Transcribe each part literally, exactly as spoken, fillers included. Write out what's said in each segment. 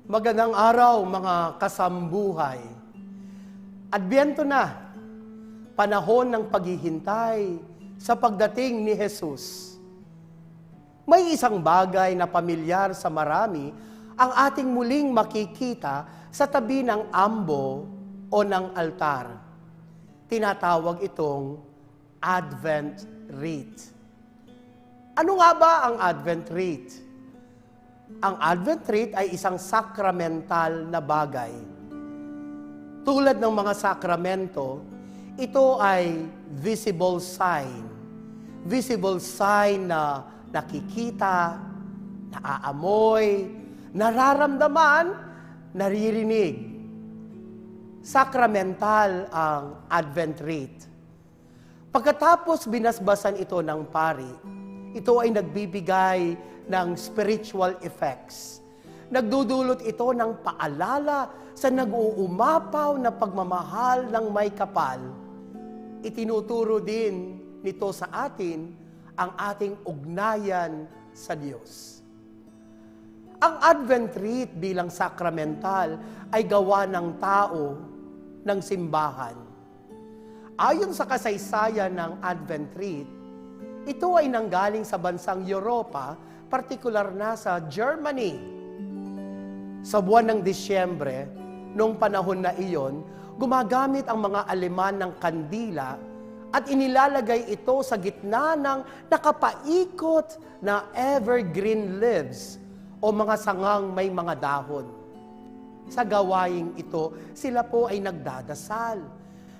Magandang araw, mga kasambuhay. Adbyento na, panahon ng paghihintay sa pagdating ni Jesus. May isang bagay na pamilyar sa marami ang ating muling makikita sa tabi ng ambo o ng altar. Tinatawag itong Advent wreath. Ano nga ba ang Advent wreath? Ang Advent wreath ay isang sakramental na bagay. Tulad ng mga sakramento, ito ay visible sign. Visible sign na nakikita, naaamoy, nararamdaman, naririnig. Sakramental ang Advent wreath. Pagkatapos binasbasan ito ng pari, ito ay nagbibigay ng spiritual effects. Nagdudulot ito ng paalala sa nag-uumapaw na pagmamahal ng Maykapal. Itinuturo din nito sa atin ang ating ugnayan sa Diyos. Ang Advent wreath bilang sakramental ay gawa ng tao, ng simbahan. Ayon sa kasaysayan ng Advent wreath, ito ay nanggaling sa bansang Europa, partikular na sa Germany. Sa buwan ng Disyembre, noong panahon na iyon, gumagamit ang mga Aleman ng kandila at inilalagay ito sa gitna ng nakapaikot na evergreen leaves o mga sangang may mga dahon. Sa gawaing ito, sila po ay nagdadasal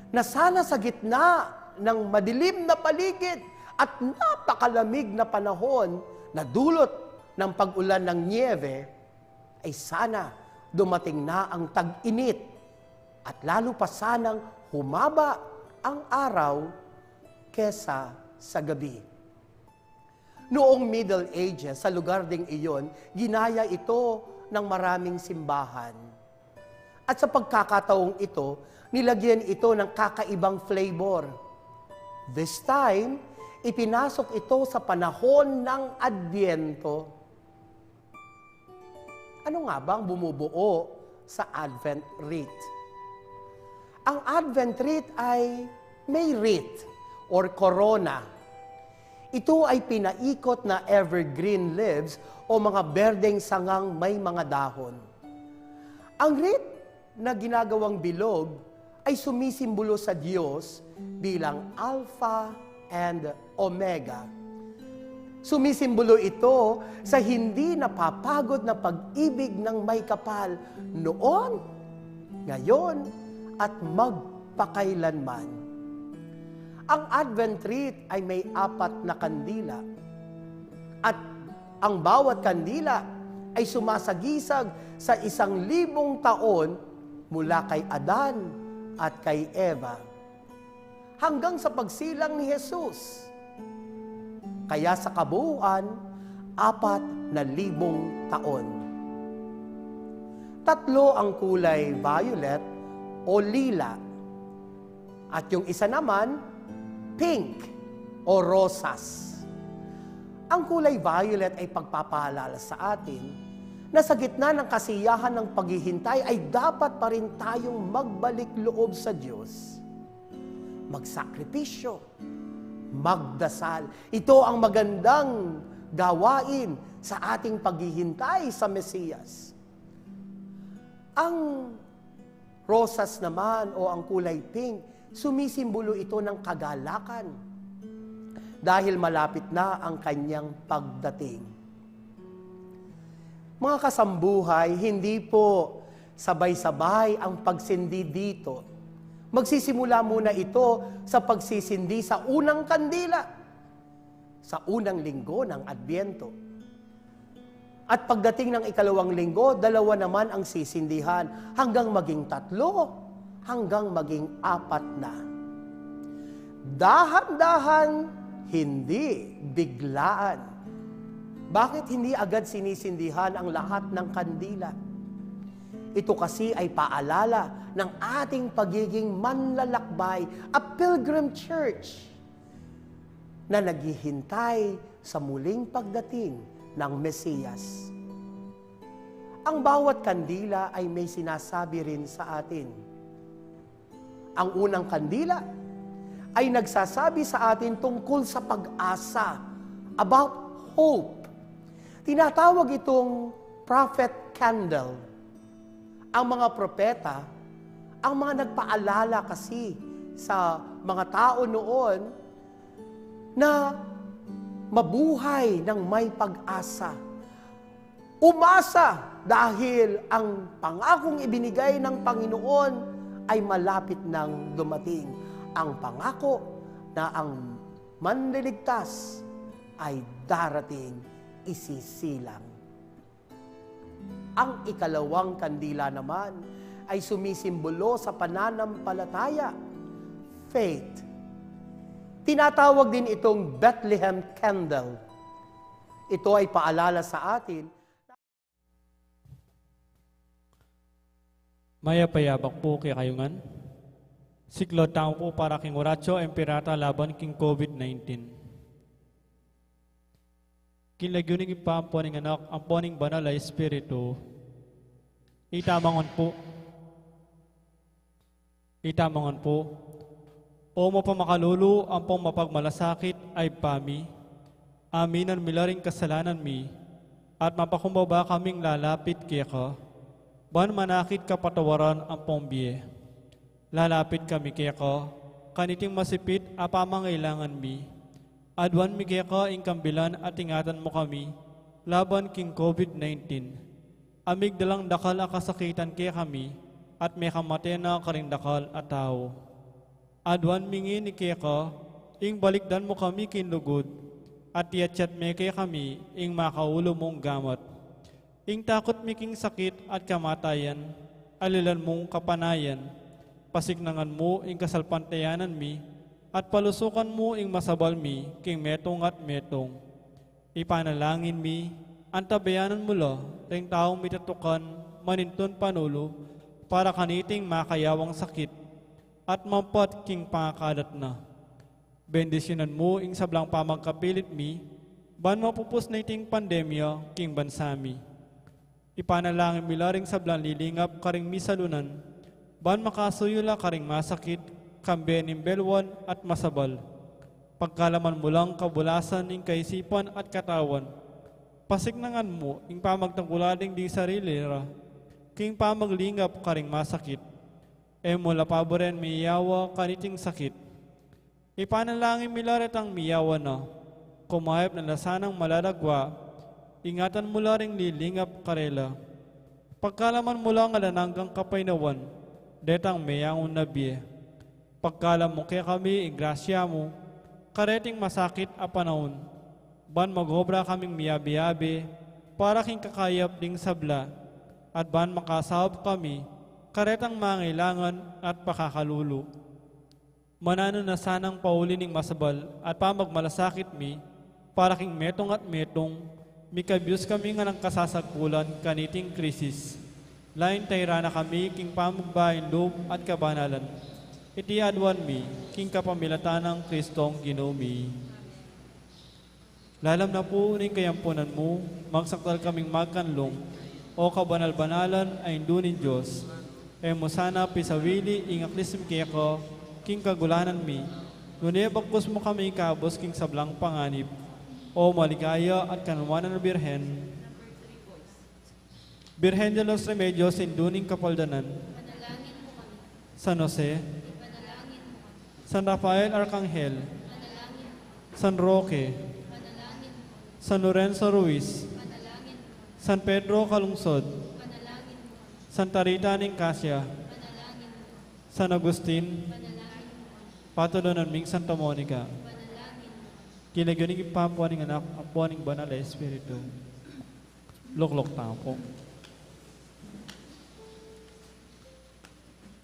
na sana sa gitna ng madilim na paligid at napakalamig na panahon na dulot ng pag-ulan ng niyebe, ay sana dumating na ang tag-init at lalo pa sanang humaba ang araw kesa sa gabi. Noong Middle Ages, sa lugar ding iyon, ginaya ito ng maraming simbahan. At sa pagkakataong ito, nilagyan ito ng kakaibang flavor. This time, ipinasok ito sa panahon ng Adbyento. Ano nga bang bumubuo sa Advent wreath? Ang Advent wreath ay may wreath or corona. Ito ay pinaikot na evergreen leaves o mga berdeng sangang may mga dahon. Ang wreath na ginagawang bilog ay sumisimbolo sa Diyos bilang Alpha and Omega. Sumisimbolo ito sa hindi napapagod na pag-ibig ng Maykapal noon, ngayon, at magpakailanman. Ang Advent wreath ay may apat na kandila at ang bawat kandila ay sumasagisag sa isang libong taon mula kay Adan at kay Eva hanggang sa pagsilang ni Jesus. Kaya sa kabuuan, apat na libong taon. Tatlo ang kulay violet o lila, at yung isa naman, pink o rosas. Ang kulay violet ay pagpapaalala sa atin na sa gitna ng kasiyahan ng paghihintay ay dapat pa rin tayong magbalik loob sa Diyos. Magsakripisyo, magdasal. Ito ang magandang gawain sa ating paghihintay sa Mesiyas. Ang rosas naman o ang kulay pink, sumisimbolo ito ng kagalakan dahil malapit na ang kanyang pagdating. Mga kasambuhay, hindi po sabay-sabay ang pagsindi dito. Magsisimula muna ito sa pagsisindi sa unang kandila, sa unang linggo ng Adbyento. At pagdating ng ikalawang linggo, dalawa naman ang sisindihan hanggang maging tatlo, hanggang maging apat na. Dahan-dahan, hindi biglaan. Bakit hindi agad sinisindihan ang lahat ng kandila? Ito kasi ay paalala ng ating pagiging manlalakbay, a pilgrim church, na naghihintay sa muling pagdating ng Mesiyas. Ang bawat kandila ay may sinasabi rin sa atin. Ang unang kandila ay nagsasabi sa atin tungkol sa pag-asa, about hope. Tinatawag itong prophet candle. Ang mga propeta, ang mga nagpaalala kasi sa mga tao noon na mabuhay ng may pag-asa. Umasa dahil ang pangakong ibinigay ng Panginoon ay malapit nang dumating. Ang pangako na ang manliligtas ay darating, isisilang. Ang ikalawang kandila naman ay sumisimbolo sa pananampalataya, faith. Tinatawag din itong Bethlehem candle. Ito ay paalala sa atin. Mayap a yabak pu kekayu ngan. Siklaud tamu pu para king Oratio Imperata laban king COVID nineteen. King lagyu ning Ibpa, ampo ning Anak, ampo ning Banal a Espiritu. Itamu ngan pu. Itamu ngan pu. O mapamakalulu ampong mapagmalasakit a Ibpa mi, aminan mi la ring kasalanan mi, at mapakumbaba kaming lalapit keka, ban manakit kapatawaran ampong bie. Lalapit kami keka, kaniting masipit a pamangailangan mi. Aduan mi keka ing kambilan at ingatan mu kami laban king COVID nineteen. A migdalang dakal a kasakitan kekami, at mekamate na karing dakal a tau. Aduan mi ngeni keka, ing balikdan mu kami king lugud, at iatyat me kekami ing makaulu mung gamat. Ing takut mi king sakit at kamatayan, alilan mung kapanayan, pasiknangan mu ing kasalpantayanan mi, at palusukan mu ing masabal mi king metung at metung. Ipanalangin mi, antabayanan mu la ring taung mitatukan manintun panulu para kaniting makayawang sakit at mampat king pangakalat na. Bendisyunan mu ing sablang pamagkapilit mi, ban mapupus na iting pandemya king bansa mi. Ipanalangin mi la ring sablang lilingap karing misalunan, ban makasuyu la karing masakit, kambe ning belwan at masabal. Pagkalaman mu lang kabulasan ning kaisipan at katawan. Pasiknangan mu ing pamagtangkula ding ding sarili ra king pamaglingap karing masakit. E mu la paburen miyawa kaniting sakit. Ipanalangin mi la retang miyawa na, kumayap na la sanang malalagwa, ingatan mu la ring lilingap karela. Pagkalaman mu lang alang anggang kapaynawan detang meyangu na bie. Pagkalam mu kekami ing grasya mu kareting masakit a panaun, ban mag-obra kaming miyabe-yabe para king kakayap ding sabla, at ban makasaup kami karetang mangailangan at pakakalulu. Mananu na sanang pauli ning masabal at pamagmalasakit mi, para king metung at metung, mikabus kami ngan king kasasagpulan kaniting krisis. Lain tayran na kami king pamagbaing lub at kabanalan. Iti aduan mi king kapamilatan nang Kristong Ginu mi. Lalam na pu ning kayampunan mu, magsakdal kaming magkanlung, O kabanal-banalan a Indu ning Dios. E mu sana pisawili ing aklis mi keka king kagulanan mi, nune bagkus mu kami ikabus king sablang panganib, O maligaya at kanuanan a Birhen. Birhen de los Remedios, Indu ning Kapaldanan. Ipanalangin mo kami. San Jose. Ipanalangin mo kami. San Rafael Arkanghel. Ipanalangin mo kami. San Roque. Ipanalangin mo kami. San Lorenzo Ruiz. Ipanalangin mo kami. San Pedro Calungsod. Ipanalangin mo kami. Santa Rita ning Casia. Ipanalangin mo kami. San Agustin. Ipanalangin mo kami. Patulunan ming Santa Monica. Ipanalangin mo kami. King lagyu ning Ibpa, ampo ning Anak, ampo ning Banal a Espiritu. Lukluk tamu pu.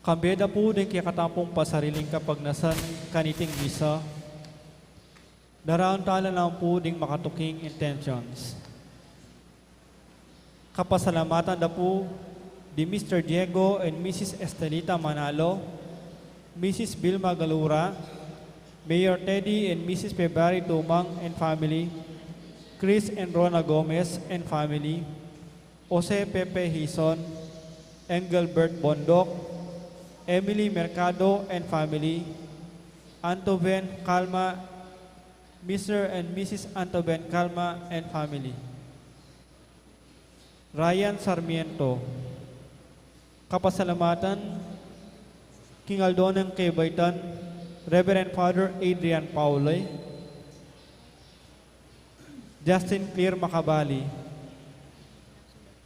Kambe da pu ding kekatamung pasariling kapagnasan kaniting misa, daraun tala naman pu ding makatuking intentions. Kapasalamatan da pu di Mister Diego and Missus Estelita Manalo, Missus Vilma Galura, Mayor Teddy and Missus February Tumang and family, Chris and Rona Gomez and family, Jose Pepe Hizon, Engelbert Bondoc, Emily Mercado and family, Antoven Calma, Mister and Missus Antoven Calma and family. Ryan Sarmiento, kapasalamatan king aldo nang kebaitan, Reverend Father Adrian Paule, Justin Clear Macabali,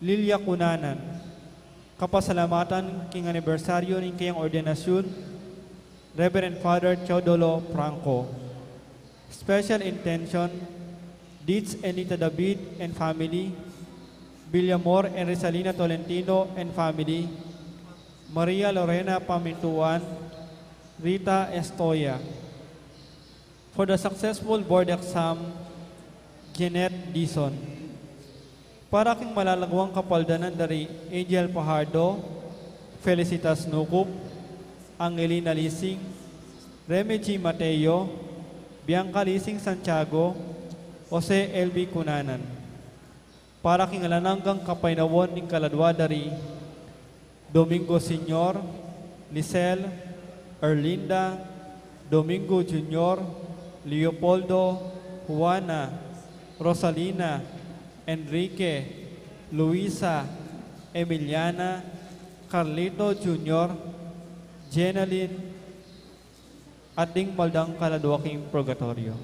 Lilia Cunanan, kapasalamatan king anibersaryo ning kayang ordinasyun, Reverend Father Teodolo Franco. Special intention, Deeds Enita David and family, Villamor and Rizalina Tolentino and family, Maria Lorena Pamintuan, Rita Estoya. For the successful board exam, Jeanette Dizon. Para king malalaguang kapaldanan da ri Angel Fajardo, Felicitas Nucup, Angelina Lising, Remy G Mateo, Bianca Lising Santiago, Jose L B Cunanan. Para king alang anggang kapaynawan ning kaladua da ri Domingo Senior, Lisel, Erlinda, Domingo Junior, Leopoldo, Juana, Rosalina, Enrique, Luisa, Emiliana, Carlito Junior, Jenalyn, at ding maldang kaladua king purgatoryo.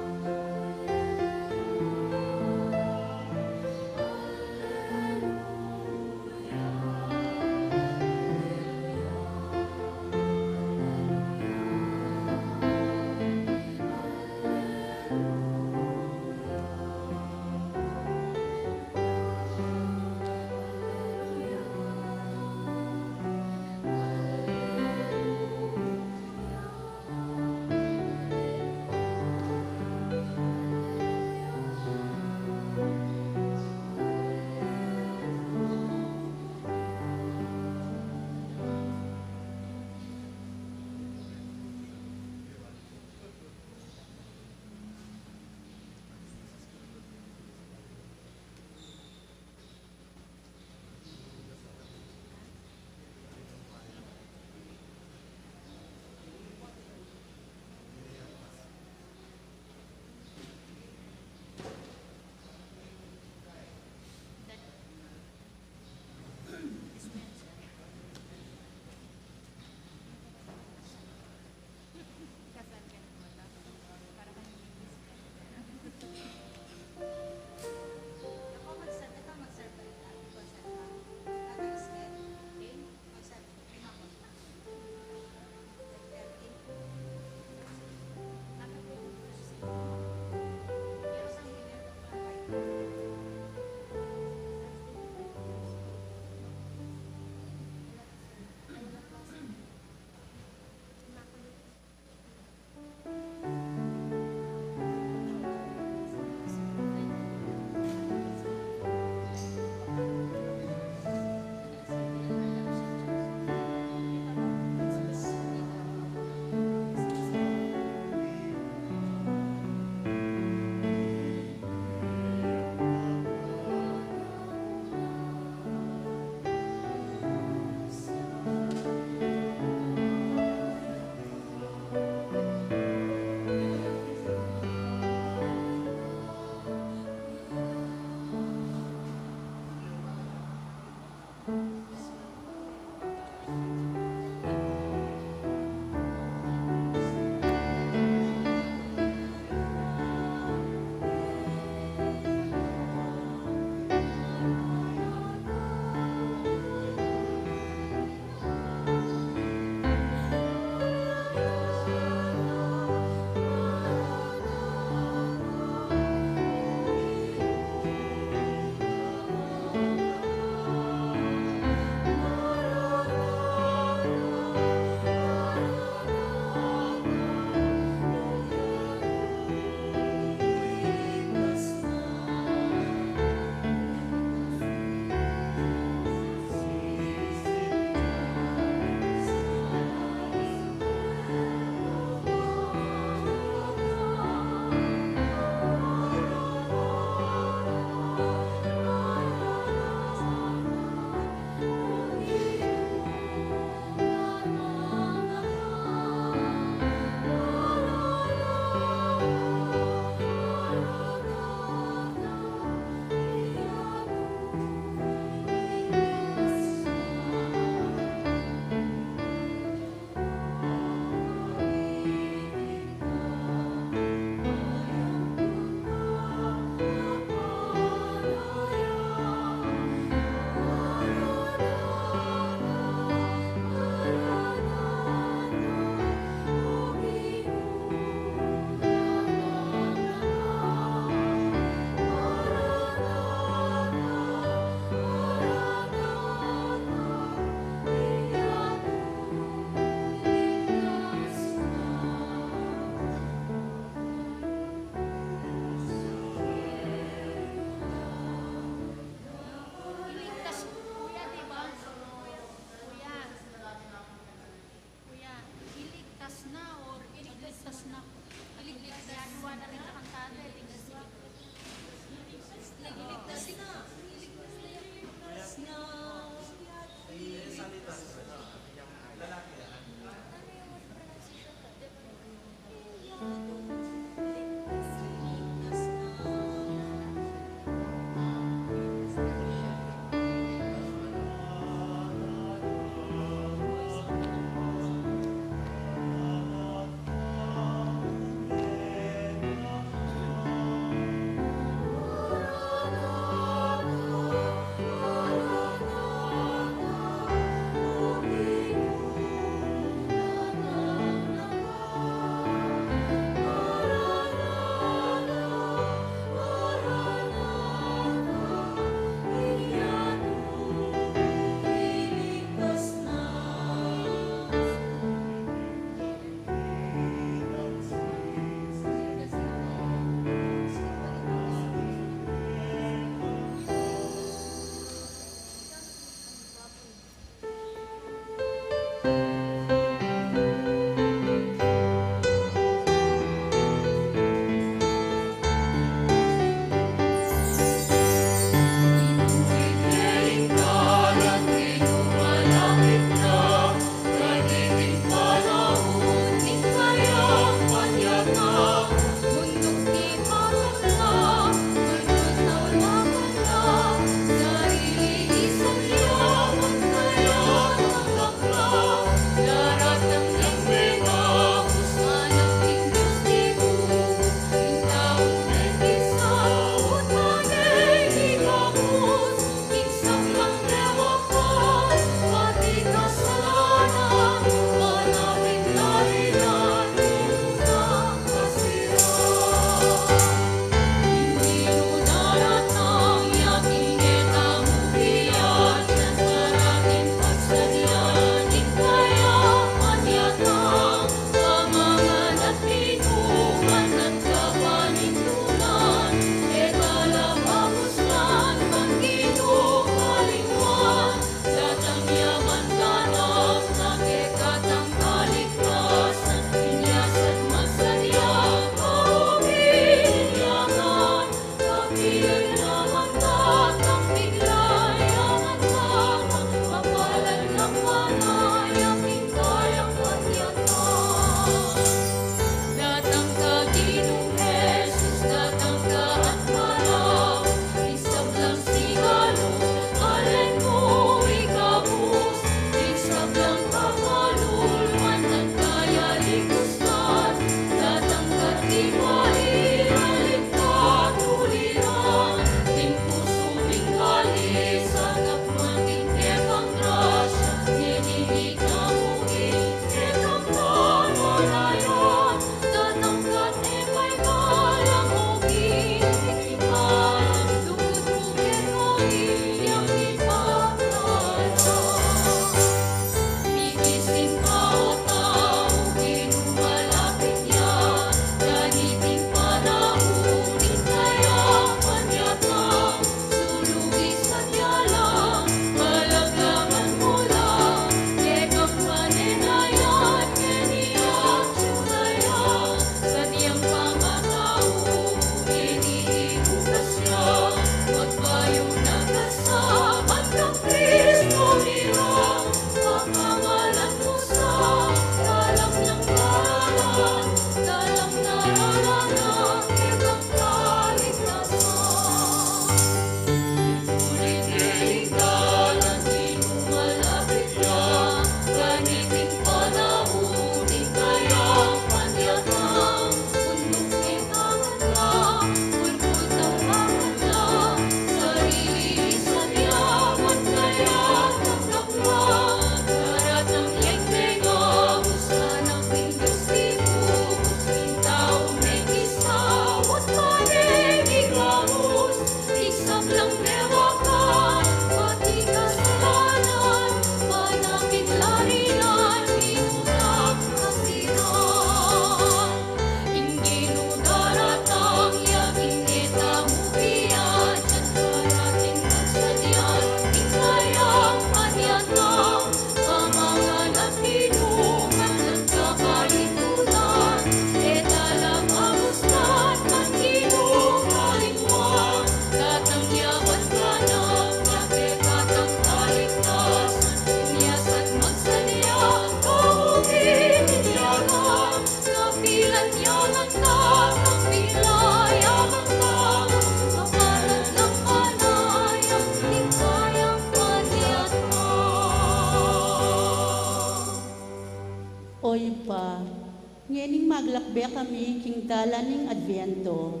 Dakbe kami king dalan ning Adviento,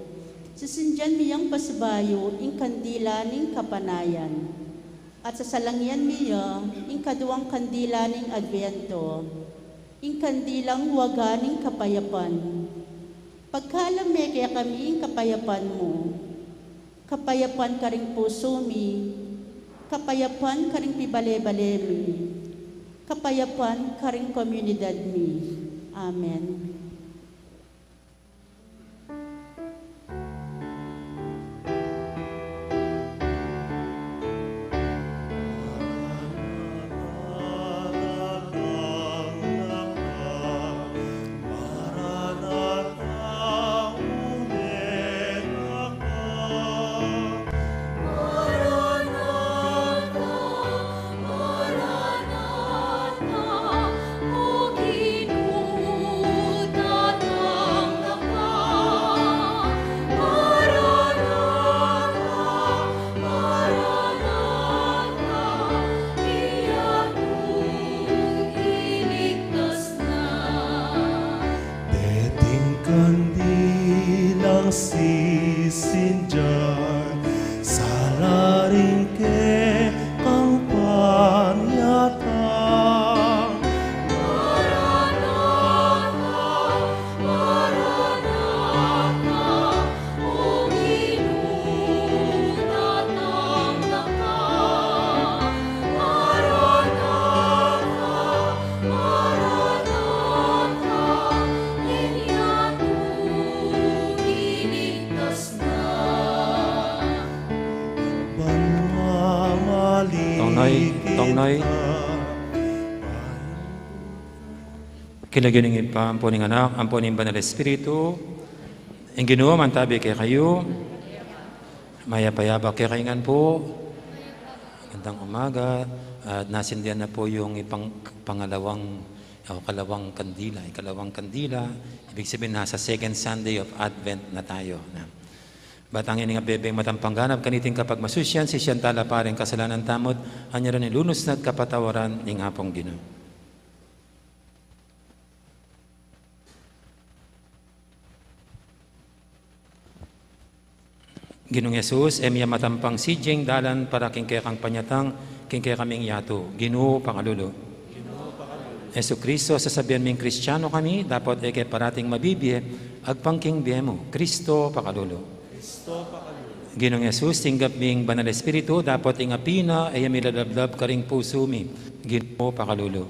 sisindian mi yang pasibayu ing kandila ning kapanayan, at sasalangian mi ya ing kaduang kandila ning Adviento, ing kandilang waga ning kapayapan. Pagkalub me kekami ing kapayapan mu, kapayapan karing pusu mi, kapayapan karing pibale-bale mi, kapayapan karing komunidad mi. Amen. Deting kandilang sisindian, salaring kekang panyatang. Tongnay, tongnay. King lagyu ning Ibpa, ampo ning Anak, ampo ning Banal Espiritu. Ing Ginu mantabi kekayu. Mayap a abak kekayu ngan pu. Magandang umaga. At nasindian na pu yung ipang-, pangalawang, o kalawang kandila, ikalawang kandila. Ibig sabihin, nasa second Sunday of Advent na tayo, na. Bat ngeni ing abebeng matampang ganap kaniting kapagmasusyan, sisian tala pa ring kasalanan tamu, anya rin ing lunus na at kapatawaran ning Apung Ginu. Ginung Jesus, e mi ya matampang sidyeng dalan para king kekang panyatang, king kekaming yatu. Ginu, pakalulu. Jesucristo, sasabian ming Kristiano kami, dapot e ke parating mabibie, agpang king bie mu. Kristo, pakalulu. Ginung Jesus, tinggap mi ing Banal Espiritu, dapot ing api na, e ya milalablab karing pusu mi. Ginu, pakalulu.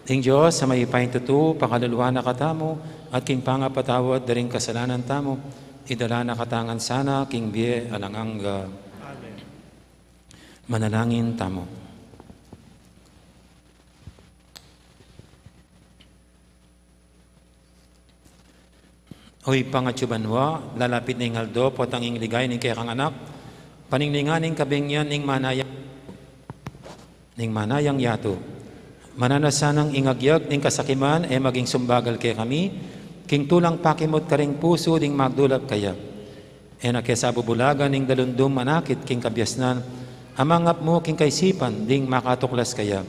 Ing Dios a mayupayang tutu, pakaluluan na katamu, at king pangapatawad da ring kasalanan tamu, idala na katamu ngan sana king bie alang angga. Amen. Manalangin tamu. O Ibpang atsu banua, lalapit na ing aldo potang ing ligaya ning kekang Anak, paningningan ing kabengyan ning manayang, ning manayang yatu. Mananu na sanang ing agyag ning kasakiman e maging sumbagal kekami, king tulang pakimut karing pusu ding magdulap kaya. E na ke sabubulagan ing dalundung manakit king kabiasnan, a mangap mu king kaisipan ding makatuklas kaya.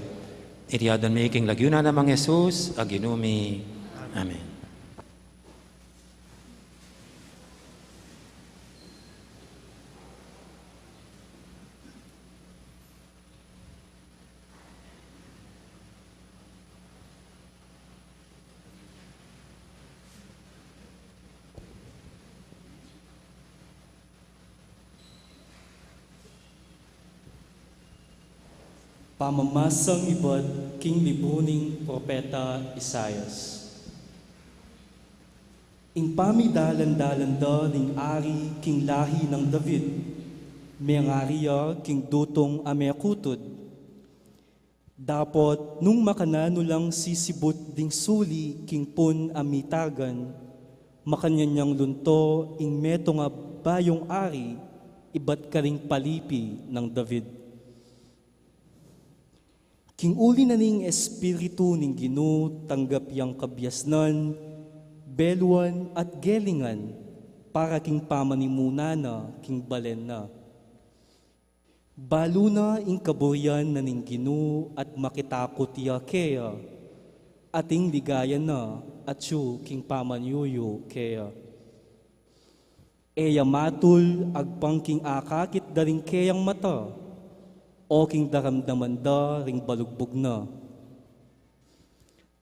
Iti adwan mi king lagyu na nang Jesus a Ginu mi. Amen. Pamamasang ibat king libru ning propeta Isaias. Ing pamidalan-dalan da ning ari king lahi nang David, mengari ya king dutung a mekutud. Dapot nung makananu lang sisibut ding suli king pun a mitagan, makanyan yang lunto ing metung a bayung ari ibat karing palipi nang David. King uli na ning Espiritu ning Ginu tanggap yang kabiasnan, beluan at gelingan para king pamanimuna na king balen na. Balu na ing kaburian na ning Ginu at makitakut ya keya, at ing ligaya na atyu king pamanyuyu keya. E ya matul agpang king akakit da ring keyang mata, o king daramdaman da ring balugbug na.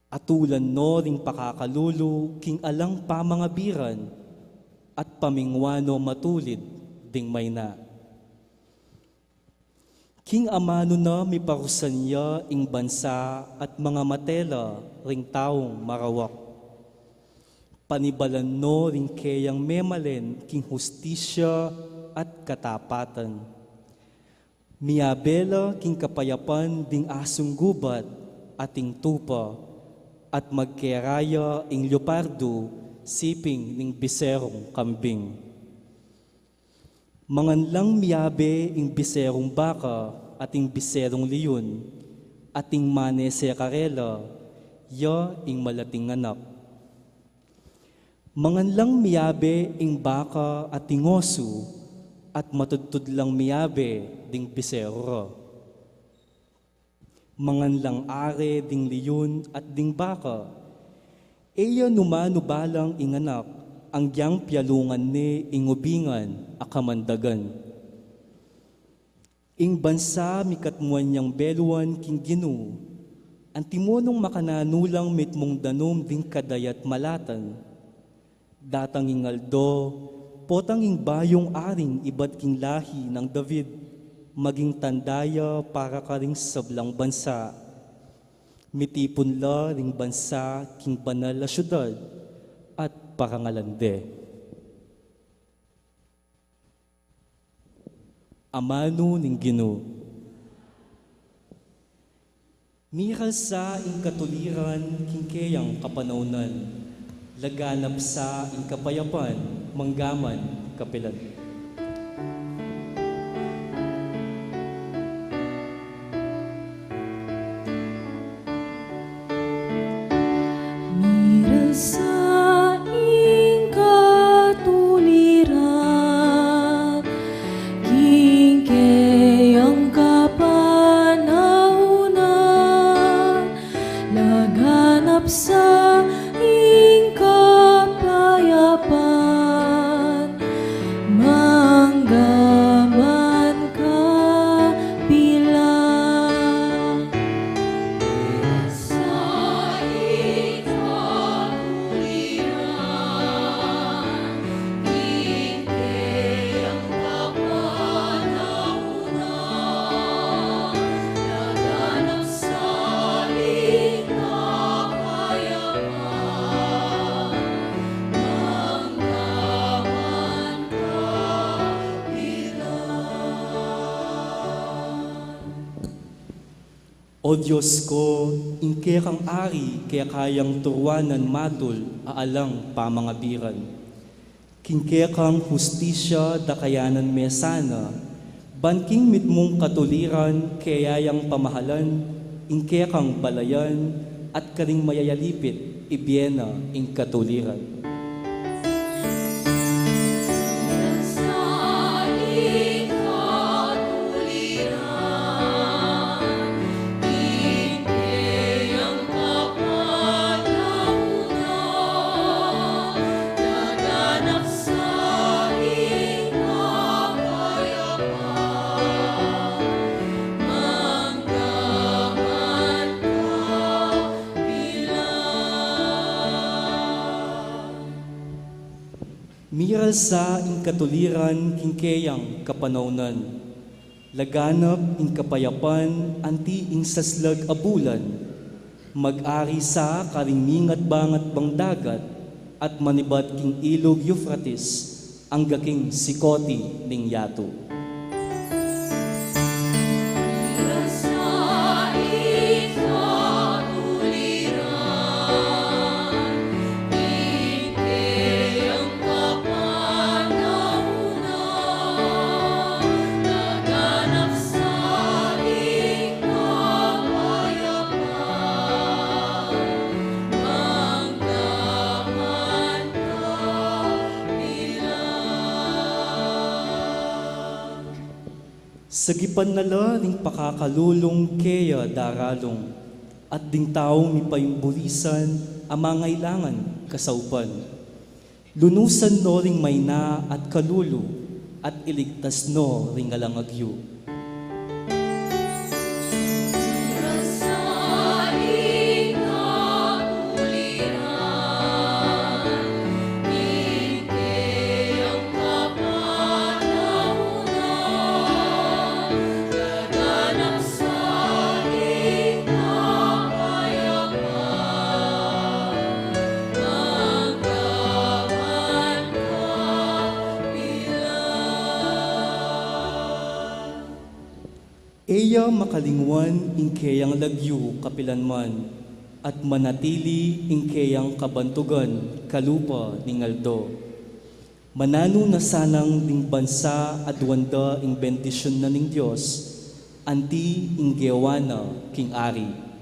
Atulan no ring pakakalulu king alang pamangabiran, at pamingwa no matulid ding mayna. King amanu na miparusan ya ing bansa at mangamate la ring taung marawak. Panibalan no ring keyang memalen king hustisya at katapatan. Miyabe la king kapayapan ding asung gubat at ing tupa, at magkera ya ing leopardo siping ning biserung kambing. Mangan lang miyabe ing biserung baka at ing biserung liyun, at ing manese karela, ya ing malating anak. Mangan lang miyabe ing baka at ing osu, at matudtud lang miyabe ding biseru ra. Mangan lang are ding liyun at ding baka. E ya numanu balang ing anak, anggyang pialungan ne ing ubingan a kamandagan. Ing bansa mikatmuan yang beluan king Ginu, antimo nung makananu lang mitmung danum ding kadayat malatan. Datang ing aldo, potang ing bayung aring ibat king lahi nang David, maging tanda ya para karing sablang bansa. Mitipun la ring bansa king banal a siudad at parangalan de. Amanu ning Ginu. Miral sa ing katuliran king keyang kapanaunan, laganap sa ing kapayapan manggaman kapilan. Miral sa ing katuliran king keyang kapanaunan, laganap sa ing kapayapan manggaman kapilan. O Dios ko, ing kekang ari keka yang turuanan matul a alang pamangabiran. King kekang hustisya dakayanan me sana, ban king mitmung katuliran keya yang pamahalan ing kekang balayan, at karing mayayalipit ibie na ing katuliran. Miral sa ing katuliran king keyang kapanaunan, laganap ing kapayapan anti ing saslag a bulan, mag-ari sa karing mingat-bangat bang dagat, at manibat king ilug Euphrates, angga king sikoti ning yatu. Sagipan na la ring pakakalulung keya daralung, At ding tau mipayumburisan a mangailangan kasaupan, lunusan no ring maina at kalulu, at iligtas no ring alang agyu. E ya makalingwan ing keyang lagyu kapilanman, at manatili ing keyang kabantugan kalupa ning aldo. Mananu na sanang ding bansa aduan da ing bendisyun na ning Dios, anti ing gewa na king ari.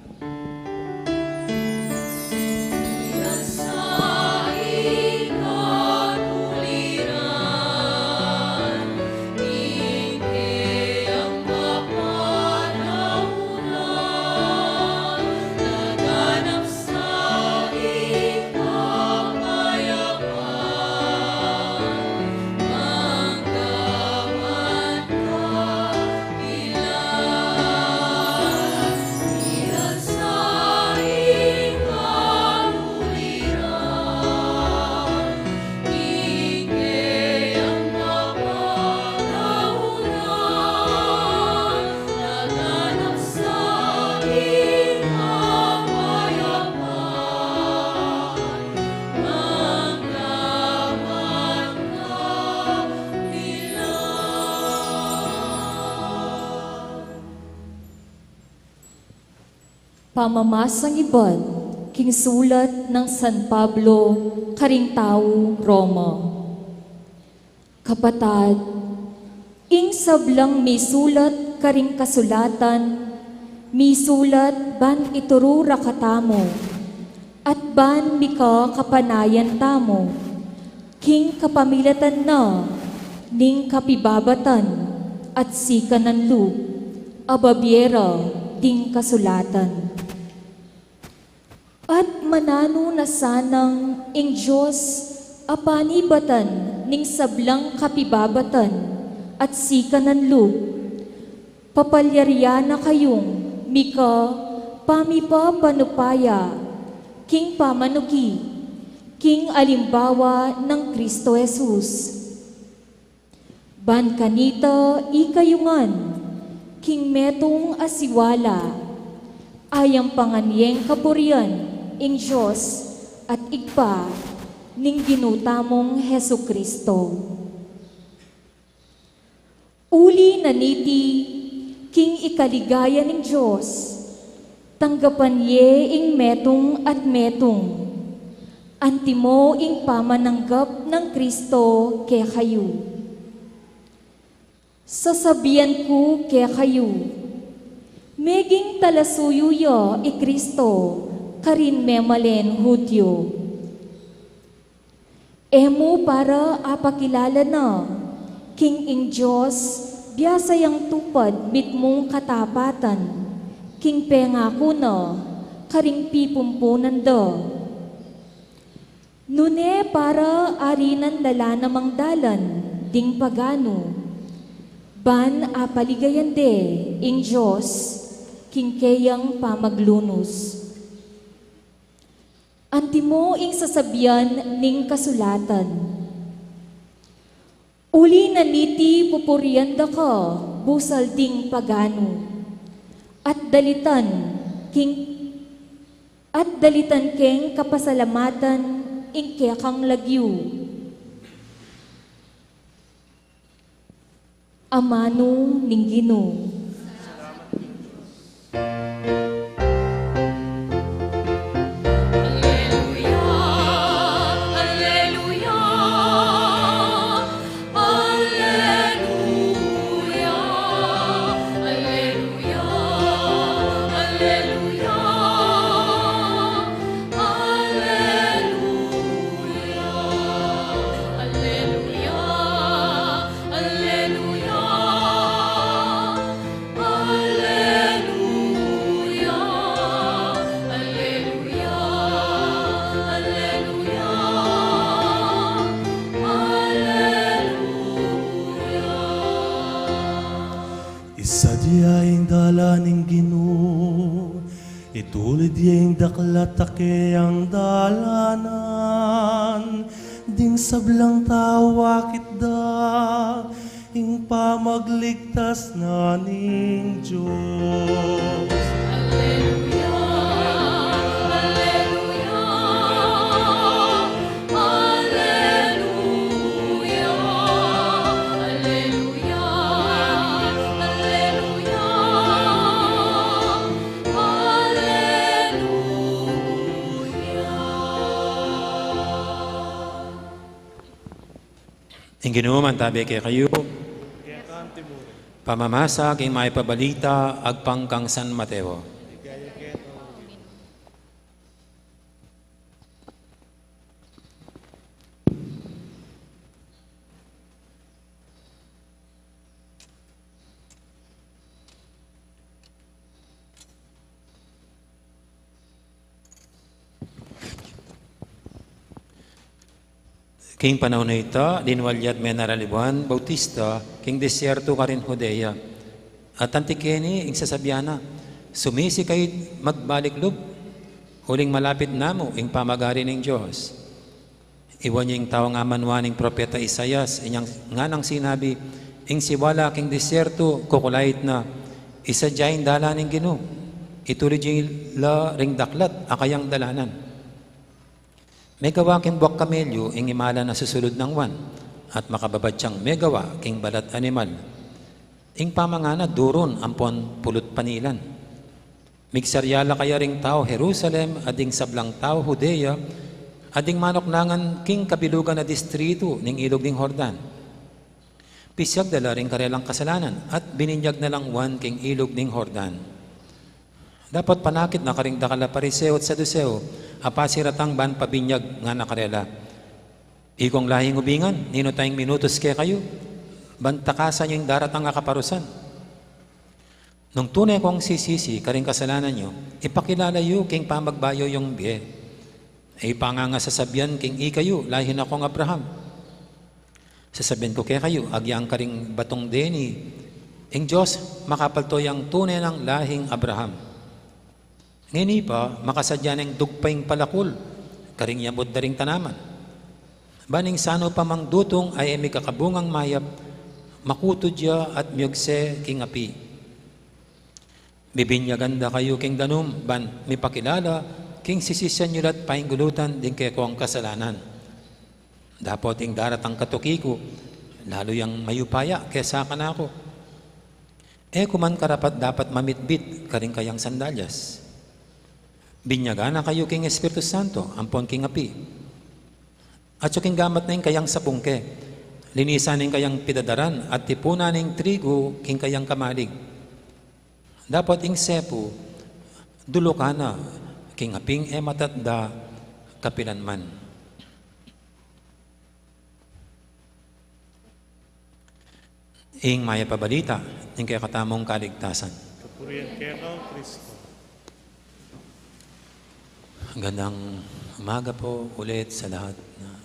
Pamamasang ibat king sulat nang San Pablo karing tau Roma. Kapatad, ing sablang misulat karing kasulatan, misulat ban ituru ra katamu, at ban mikakapanayan tamu, king kapamilatan na ning kapibabatan at sikanan lub, a babie ra ding kasulatan. At mananu na sanang ing Dios a panibatan ning sablang kapibabatan at sikanan lub, papalyarian na kayung mika pamipapanupaya king pamanuki, king alimbawa nang Kristo Jesus. Ban kanita ikayu ngan, king metung a siwala, ayampangan yeng kapurian ing Dios at Ibpa ning Ginu tamung Jesu-Kristo. Uli na niti, king ikaligaya ning Dios, tanggapan ye ing metung at metung, antimo ing pamananggap nang Kristo kekayu. Sasabian ku kekayu, meging talasuyu ya i Kristo karing memalen Judio. E mu para apakilala na king ing Dios biasa yang tupad mitmung katapatan king pengaku na karing pipumpunan da. Nune para arinan lala namang dalan ding paganu, ban apaligayan de ing Dios king keyang pamaglunus. Antimo ing sasabian ning kasulatan, uli na niti pupurian da ka busal ding paganu, at dalitan king, at dalitan keng kapasalamatan ing kekang lagyu. Amanu ning Ginu. Isadya ing dalan ning Ginu, itulid ya ing daklat a keyang dalanan, ding sablang tau akit da ing pamagligtas na ning Dios. Alleluia, alleluia, alleluia, alleluia, alleluia, alleluia. Ing Ginu mantabe kekayu. Pamamasa king Mayap a Balita agpang kang San Mateo. King panaun a ita, linwal ya at menaral i Juan Bautista king disyertu karin Judea. At anti keni ing sasabian na, "Sumisi kayu't magbalik lub, uling malapit na mu ing pamagari ning Dios." Iwan yu ing taung amanwa ning propeta Isaias, inyang nganang sinabi, "Ing siwala king disyertu, kukulait na, isadya ing dalan ning Ginu, itulid yu la ring daklat a kayang dalanan." Megawa king buak kamelyu ing imalan a susulud nang Juan, at makababad yang megawa king balat animal. Ing pamanganad durun ampon pulut panilan. Migsarya la kaya ring tau Jerusalem, at ding sablang tau Judea, at ding manuknangan king kabilugan a distritu ning ilug ning Jordan. Pisyag da la ring karelang kasalanan, at bininyag na lang Juan king ilug ning Jordan. Dapot panakit na karing dakal a Pariseo at Saduseo a pasiratang ban pabinyag, ngana karela, "Ikong lahing ubingan, ninu tayung minutus kekayu ban takasan yu ing daratang a kaparusan? Nung tune kong sisisi karing kasalanan yu, ipakilala yu king pamagbayu yung bie. E yu pa nganga sasabian king ikayu lahi na kong Abraham? Sasabian ku kekayu, agyang karing batong deni, ing Dios makapalto yang tune nang lahing Abraham. Ngeni pa, makasadya neng dugpa ing palakul karing yamut da ring tanaman, ban ing sanu pa mang dutung a e mikakabungang mayap, makutud ya at miugse king api. Bibinyagan da kayu king danum ban mipakilala king sisisian yu la't painggulutan ding kekong kasalanan. Dapot ing daratang katuki ku, lalu yang mayupaya kesa kanaku. E ku man karapat-dapat mamitbit karing kayang sandalyas. Binyagan na kayu king Espiritu Santo ampon king api. Atyu king gamat na ing kayang sabungke, linisan ing kayang pidadaran, at tipunan ing trigu king kayang kamalig. Dapot ing sepu, dulukan na king aping e matatda kapilan man." Ing Mayap a Balita ning kekatamung kaligtasan. Kapurian keka, O Kristo. Gandang umaga po ulit sa lahat na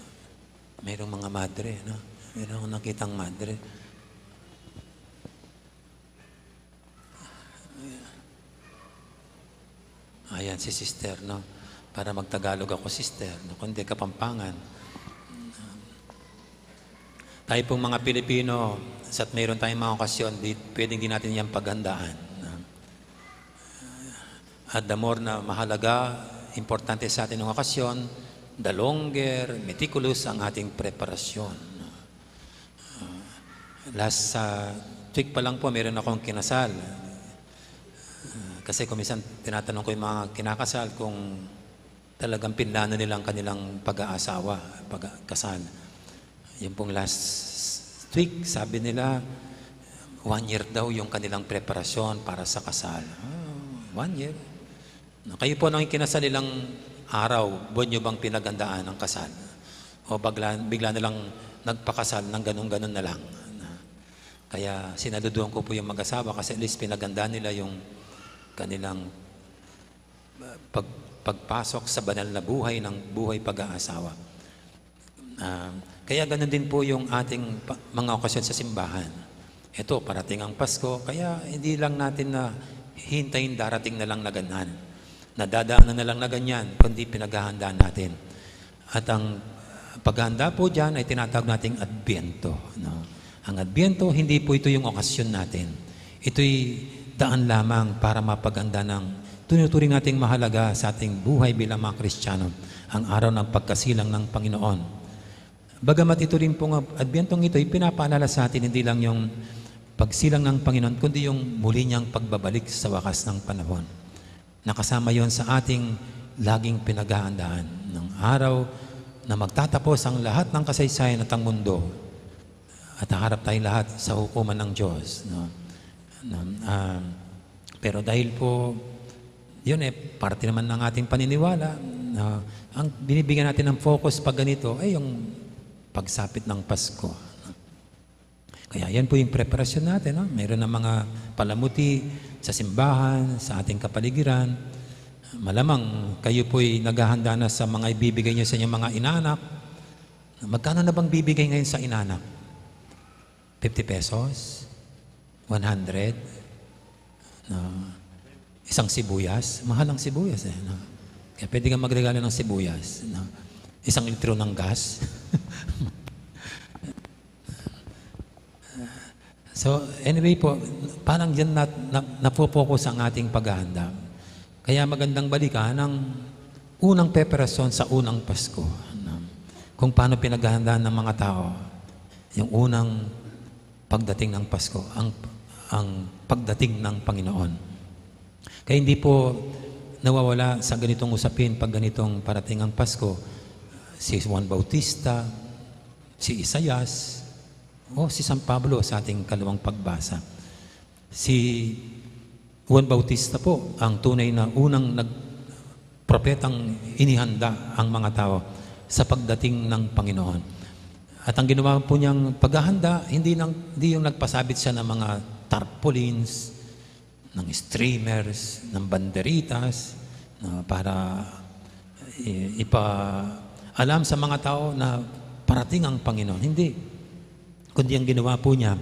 mayroong mga madre, no? Mayroong nakitang madre. Ayan, si sister, no? Para magtagalog ako, sister, no? Kundi Kapampangan. Tayo pong mga Pilipino, sa't mayroon tayong mga okasyon, di, pwedeng di natin yan paghandaan, no? At the more na mahalaga, importante sa atin ng okasyon, the longer, meticulous ang ating preparasyon, no? Ah, last, ah, week pa lang po, meron akong kinasal. Ah, kasi kung minsan tinatanong ko yung mga kinakasal kung talagang pinlano nilang kanilang pag-aasawa, pagkasal. Yung pong last week, sabi nila, one year daw yung kanilang preparasyon para sa kasal. Ah, one year. Na, kayo po, nung ikinasal, ilang araw, buwan nyo bang pinaghandaan ang kasal? O bagla, bigla na lang nagpakasal ng ganun-ganun na lang? Na, kaya sinaluduhan ko po yung mag-asawa kasi at least pinaghandaan nila yung kanilang, uh, pag-, pagpasok sa banal na buhay ng buhay pag-aasawa. Ah, kaya ganun din po yung ating pa-, mga okasyon sa simbahan. Ito, parating ang Pasko, kaya hindi lang natin na hihintayin darating na lang na ganyan. Nadadaanan na lang na ganyan, kundi pinaghahandaan natin. At ang paghahanda po diyan ay tinatawag nating Adbyento, no? Ang Adbyento, hindi po ito yung okasyon natin. Ito'y daan lamang para mapaghanda ng tinuturing nating mahalaga sa ating buhay bilang mga Kristiyano, ang araw ng pagkasilang ng Panginoon. Bagamat ito rin pong Adbyentong ito ay pinapaalala sa atin hindi lang yung pagsilang ng Panginoon, kundi yung muli niyang pagbabalik sa wakas ng panahon. Nakasama yon sa ating laging pinaghahandaan ng araw na magtatapos ang lahat ng kasaysayan at ang mundo at haharap tayong lahat sa hukuman ng Diyos, no? No, ah, pero dahil po, yun eh, parte naman ng ating paniniwala, na ang binibigyan natin ng focus pag ganito ay yung pagsapit ng Pasko. Kaya yan po yung preparasyon natin, no? Mayroon ng mga palamuti sa simbahan, sa ating kapaligiran. Malamang kayo po'y naghahanda na sa mga ibibigay niyo sa inyong mga inanak. Magkano na bang bibigay ngayon sa inanak? Fifty pesos? One hundred? No? Isang sibuyas? Mahal ang sibuyas eh, no? Kaya pwede kang magregalo ng sibuyas, no? Isang litro ng gas? So, anyway po, parang diyan na, na, napopokus ang ating paghahanda. Kaya magandang balikan ang unang preparasyon sa unang Pasko, no? Kung paano pinaghahandaan ng mga tao yung unang pagdating ng Pasko, ang, ang pagdating ng Panginoon. Kaya hindi po nawawala sa ganitong usapin pag ganitong parating ang Pasko, si Juan Bautista, si Isaias, o si San Pablo sa ating kalawang pagbasa. Si Juan Bautista po ang tunay na unang nag-, propetang inihanda ang mga tao sa pagdating ng Panginoon. At ang ginawa po niyang paghahanda, hindi, nang, hindi yung nagpasabit siya ng mga tarpaulins, ng streamers, ng banderitas, no, para i-, ipaalam sa mga tao na parating ang Panginoon. Hindi. Kundi ang ginawa po niya,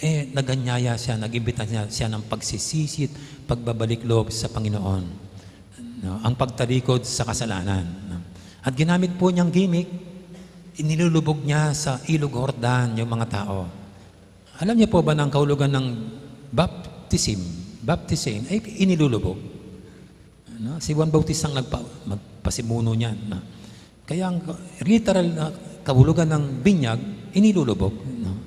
eh, naganyaya siya, nag-imbita siya, siya ng pagsisisi at pagbabalik loob sa Panginoon. No? Ang pagtalikod sa kasalanan. No? At ginamit po niyang gimmick, inilulubog niya sa Ilog Jordan yung mga tao. Alam niyo po ba na ang kahulugan ng baptism, baptisin, ay inilulubog? No? Si Juan Bautista ang nagpa-, magpasimuno niyan, no? Kaya ang literal na kahulugan ng binyag, inilulubog, no?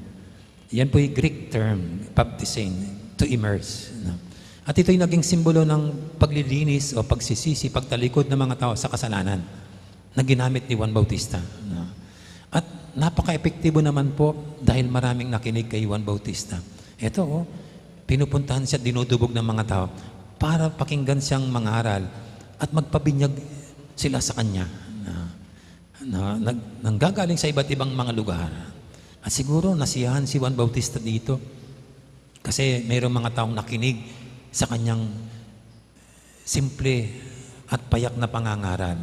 Yan po yung Greek term, baptisin, to immerse, no? At ito'y naging simbolo ng paglilinis o pagsisisi, pagtalikod ng mga tao sa kasalanan na ginamit ni Juan Bautista, no? At napaka-epektibo naman po dahil maraming nakinig kay Juan Bautista. Ito, oh, pinupuntahan siya, dinudubog ng mga tao para pakinggan siyang mangaral at magpabinyag sila sa kanya. Na, na, nag-, nanggagaling sa iba't ibang mga lugar. At siguro nasiyahan si Juan Bautista dito kasi mayroong mga taong nakinig sa kanyang simple at payak na pangangaral.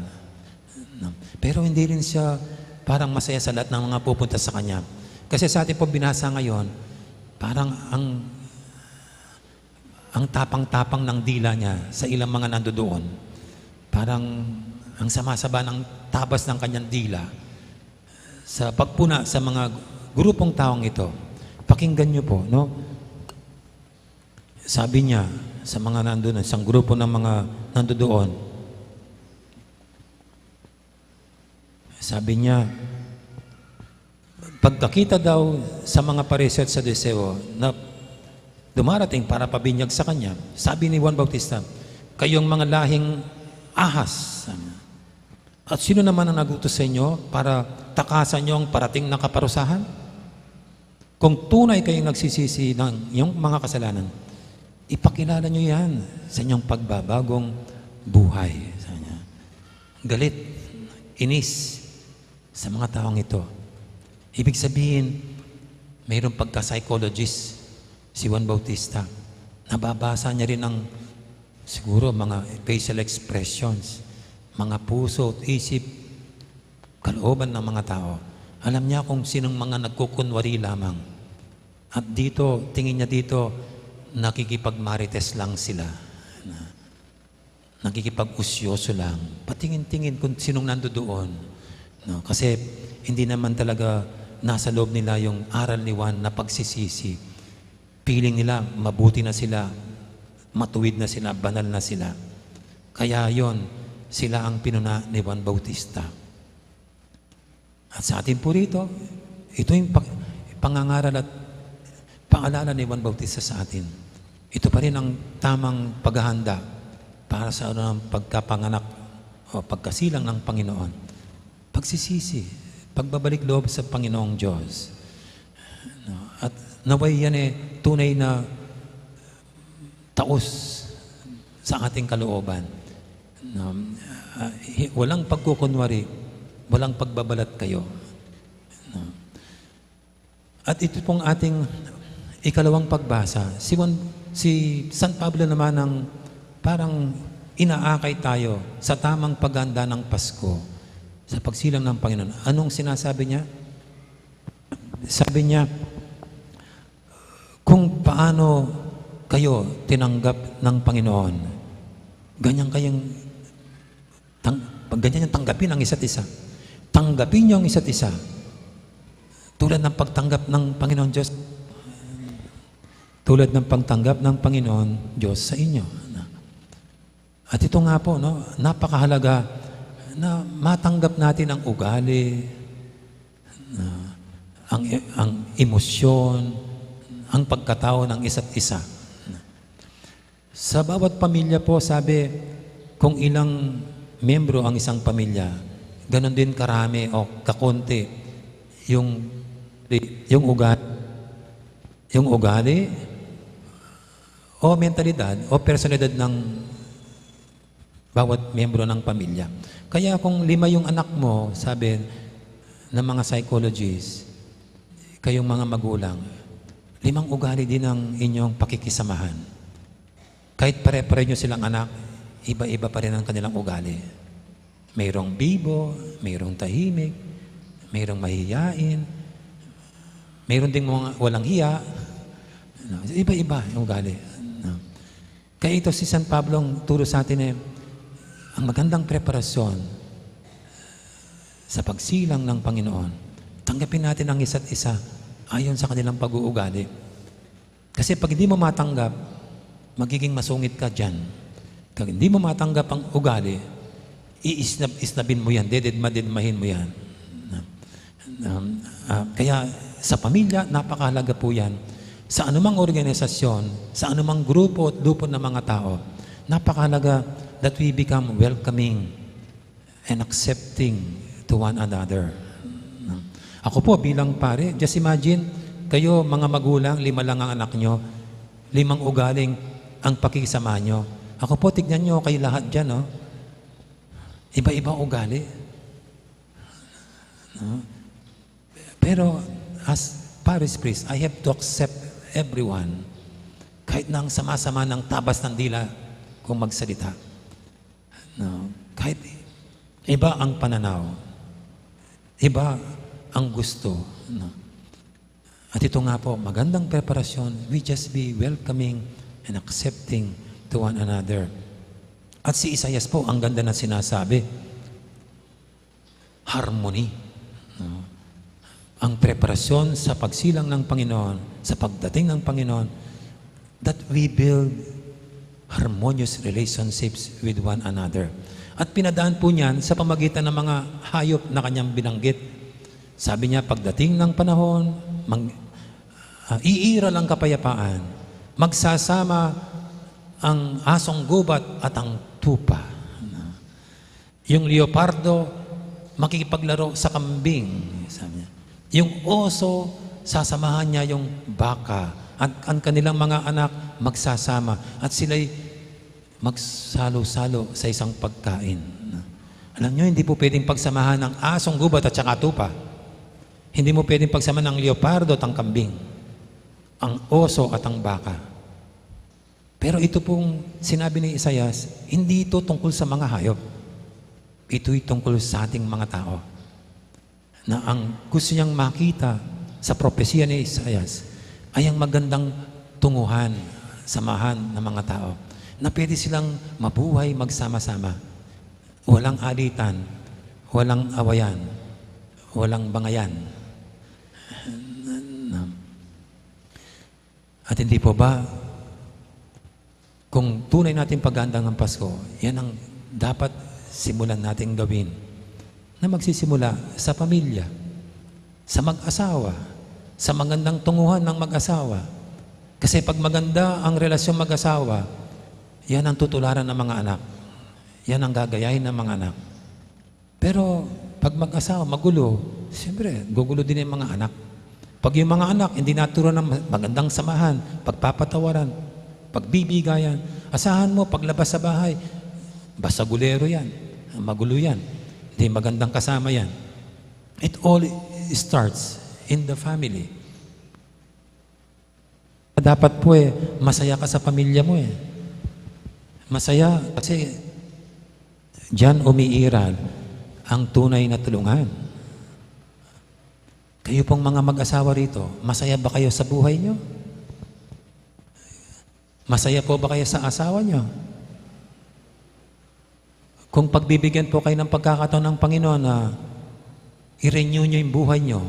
No? Pero hindi rin siya parang masaya sa lahat ng mga pupunta sa kanya. Kasi sa ating pong binasa ngayon, parang ang, ang tapang-tapang ng dila niya sa ilang mga nandoon. Parang ang sama-sama ng tabas ng kanyang dila sa pagpuna sa mga grupong taong ito. Pakinggan niyo po, no? Sabi niya sa mga nandoon, isang grupo ng mga nandoon, sabi niya, pagkakita daw sa mga Pariseo at Saduseo na dumarating para pabinyag sa kanya, sabi ni Juan Bautista, "Kayong mga lahing ahas," sabi niya. "At sino naman ang nagutos sa inyo para takasan niyo ang parating na kaparusahan? Kung tunay kayong nagsisisi ng inyong mga kasalanan, ipakilala niyo yan sa inyong pagbabagong buhay," sabi niya. Galit, inis sa mga taong ito. Ibig sabihin, mayroong pagka-psychologist si Juan Bautista. Nababasa niya rin ang, siguro, mga facial expressions, mga puso at isip, kalooban ng mga tao. Alam niya kung sinong mga nagkukunwari lamang. At dito, tingin niya dito, nakikipagmarites lang sila. Na, nakikipag-usyoso lang. Patingin-tingin kung sinong nandoon. No? Kasi hindi naman talaga nasa loob nila yung aral ni Juan na pagsisisi. Feeling nila, mabuti na sila, matuwid na sila, banal na sila. Kaya yon, sila ang pinuna ni Juan Bautista. At sa atin po rito, ito yung pag-, pangangaral at paalala ni Juan Bautista sa atin. Ito pa rin ang tamang paghahanda para sa anumang pagkapanganak o pagkasilang ng Panginoon. Pagsisisi, pagbabalik loob sa Panginoong Diyos. No? At naway yan eh, tunay na taos sa ating kalooban. No? Ah, hi-, walang pagkukunwari, walang pagbabalat kayo. No? At ito pong ating ikalawang pagbasa, si Juan, si San Pablo naman ang parang inaakay tayo sa tamang paghanda ng Pasko, sa pagsilang ng Panginoon. Anong sinasabi niya? Sabi niya, "Kung paano kayo tinanggap ng Panginoon, ganyan kayong tang-, pag ganyan yung tanggapin ang isa't isa. Tanggapin niyo ang isa't isa tulad ng pagtanggap ng Panginoon Diyos. Tulad ng pagtanggap ng Panginoon Diyos sa inyo." At ito nga po, no, napakahalaga na matanggap natin ang ugali, na ang, ang emosyon, ang pagkatao ng isa't isa. Sa bawat pamilya po, sabi, kung ilang miyembro ang isang pamilya, ganun din karami o kakonti yung, yung ugali, yung ugali o mentalidad o personalidad ng bawat miyembro ng pamilya. Kaya kung lima yung anak mo, sabi ng mga psychologist, kayong mga magulang, limang ugali din ang inyong pakikisamahan. Kahit pare-pare nyo silang anak, iba-iba pa rin ang kanilang ugali. Mayroong bibo, mayroong tahimik, mayroong mahiyain, mayroon ding mga walang hiya. No, iba-iba yung ugali. No. Kaya ito si San Pablo ang turo sa atin eh, ang magandang preparasyon sa pagsilang ng Panginoon. Tanggapin natin ang isa't isa ayon sa kanilang pag-uugali. Kasi pag hindi mo matanggap, magiging masungit ka dyan. Pag hindi mo matanggap ang ugali, iisnab-isnabin mo yan, dededma-dedmahin mo yan. Um, ah, kaya sa pamilya, napakahalaga po yan. Sa anumang organisasyon, sa anumang grupo at grupo ng mga tao, napakahalaga that we become welcoming and accepting to one another. Ako po bilang pare, just imagine, kayo mga magulang, lima lang ang anak nyo, limang ugaling ang pakikisama nyo. Ako po, tignan nyo kayo lahat dyan, no? Iba-iba ugali. No? Pero as parish priest, I have to accept everyone. Kahit na ang sama-sama ng tabas ng dila kung magsalita. No? Kahit iba ang pananaw, iba ang gusto. No? At ito nga po, magandang preparasyon, we just be welcoming and accepting to one another. At si Isaias po, ang ganda na sinasabi, harmony. No? Ang preparasyon sa pagsilang ng Panginoon, sa pagdating ng Panginoon, that we build harmonious relationships with one another. At pinadaan po niyan sa pamagitan ng mga hayop na kanyang binanggit. Sabi niya, pagdating ng panahon, mag, ah, iiral ang kapayapaan, magsasama ang asong gubat at ang tupa. Yung leopardo, makikipaglaro sa kambing, sabi niya. Yung oso, sasamahan niya yung baka. At ang kanilang mga anak, magsasama. At sila'y magsalo-salo sa isang pagkain. Alam niyo, hindi po pwedeng pagsamahan ang asong gubat at saka tupa. Hindi mo pwedeng pagsamahan ang leopardo at ang kambing, ang oso at ang baka. Pero ito pong sinabi ni Isaias, hindi ito tungkol sa mga hayop. Ito'y tungkol sa ating mga tao. Na ang gusto niyang makita sa propesiya ni Isaias ay ang magandang tunguhan, samahan ng mga tao na pwede silang mabuhay magsama-sama. Walang alitan, walang awayan, walang bangayan. At hindi po ba, kung tunay nating paghahandaan ng Pasko, yan ang dapat simulan nating gawin, na magsisimula sa pamilya, sa mag-asawa, sa magandang tunguhan ng mag-asawa. Kasi pag maganda ang relasyon mag-asawa, yan ang tutularan ng mga anak. Yan ang gagayahin ng mga anak. Pero pag mag-asawa, magulo, siyempre, gugulo din yung mga anak. Pag yung mga anak, hindi naturuan ng magandang samahan, pagpapatawaran, pagbibigayan, asahan mo, paglabas sa bahay, basta gulero yan, magulo yan, hindi magandang kasama yan. It all starts in the family. Dapat po eh, masaya ka sa pamilya mo eh. Masaya kasi diyan umiiral ang tunay na tulungan. Kayo pong mga mag-asawa rito, masaya ba kayo sa buhay nyo? Masaya po ba kayo sa asawa nyo? Kung pagbibigyan po kayo ng pagkakataon ng Panginoon na i-renew nyo yung buhay nyo,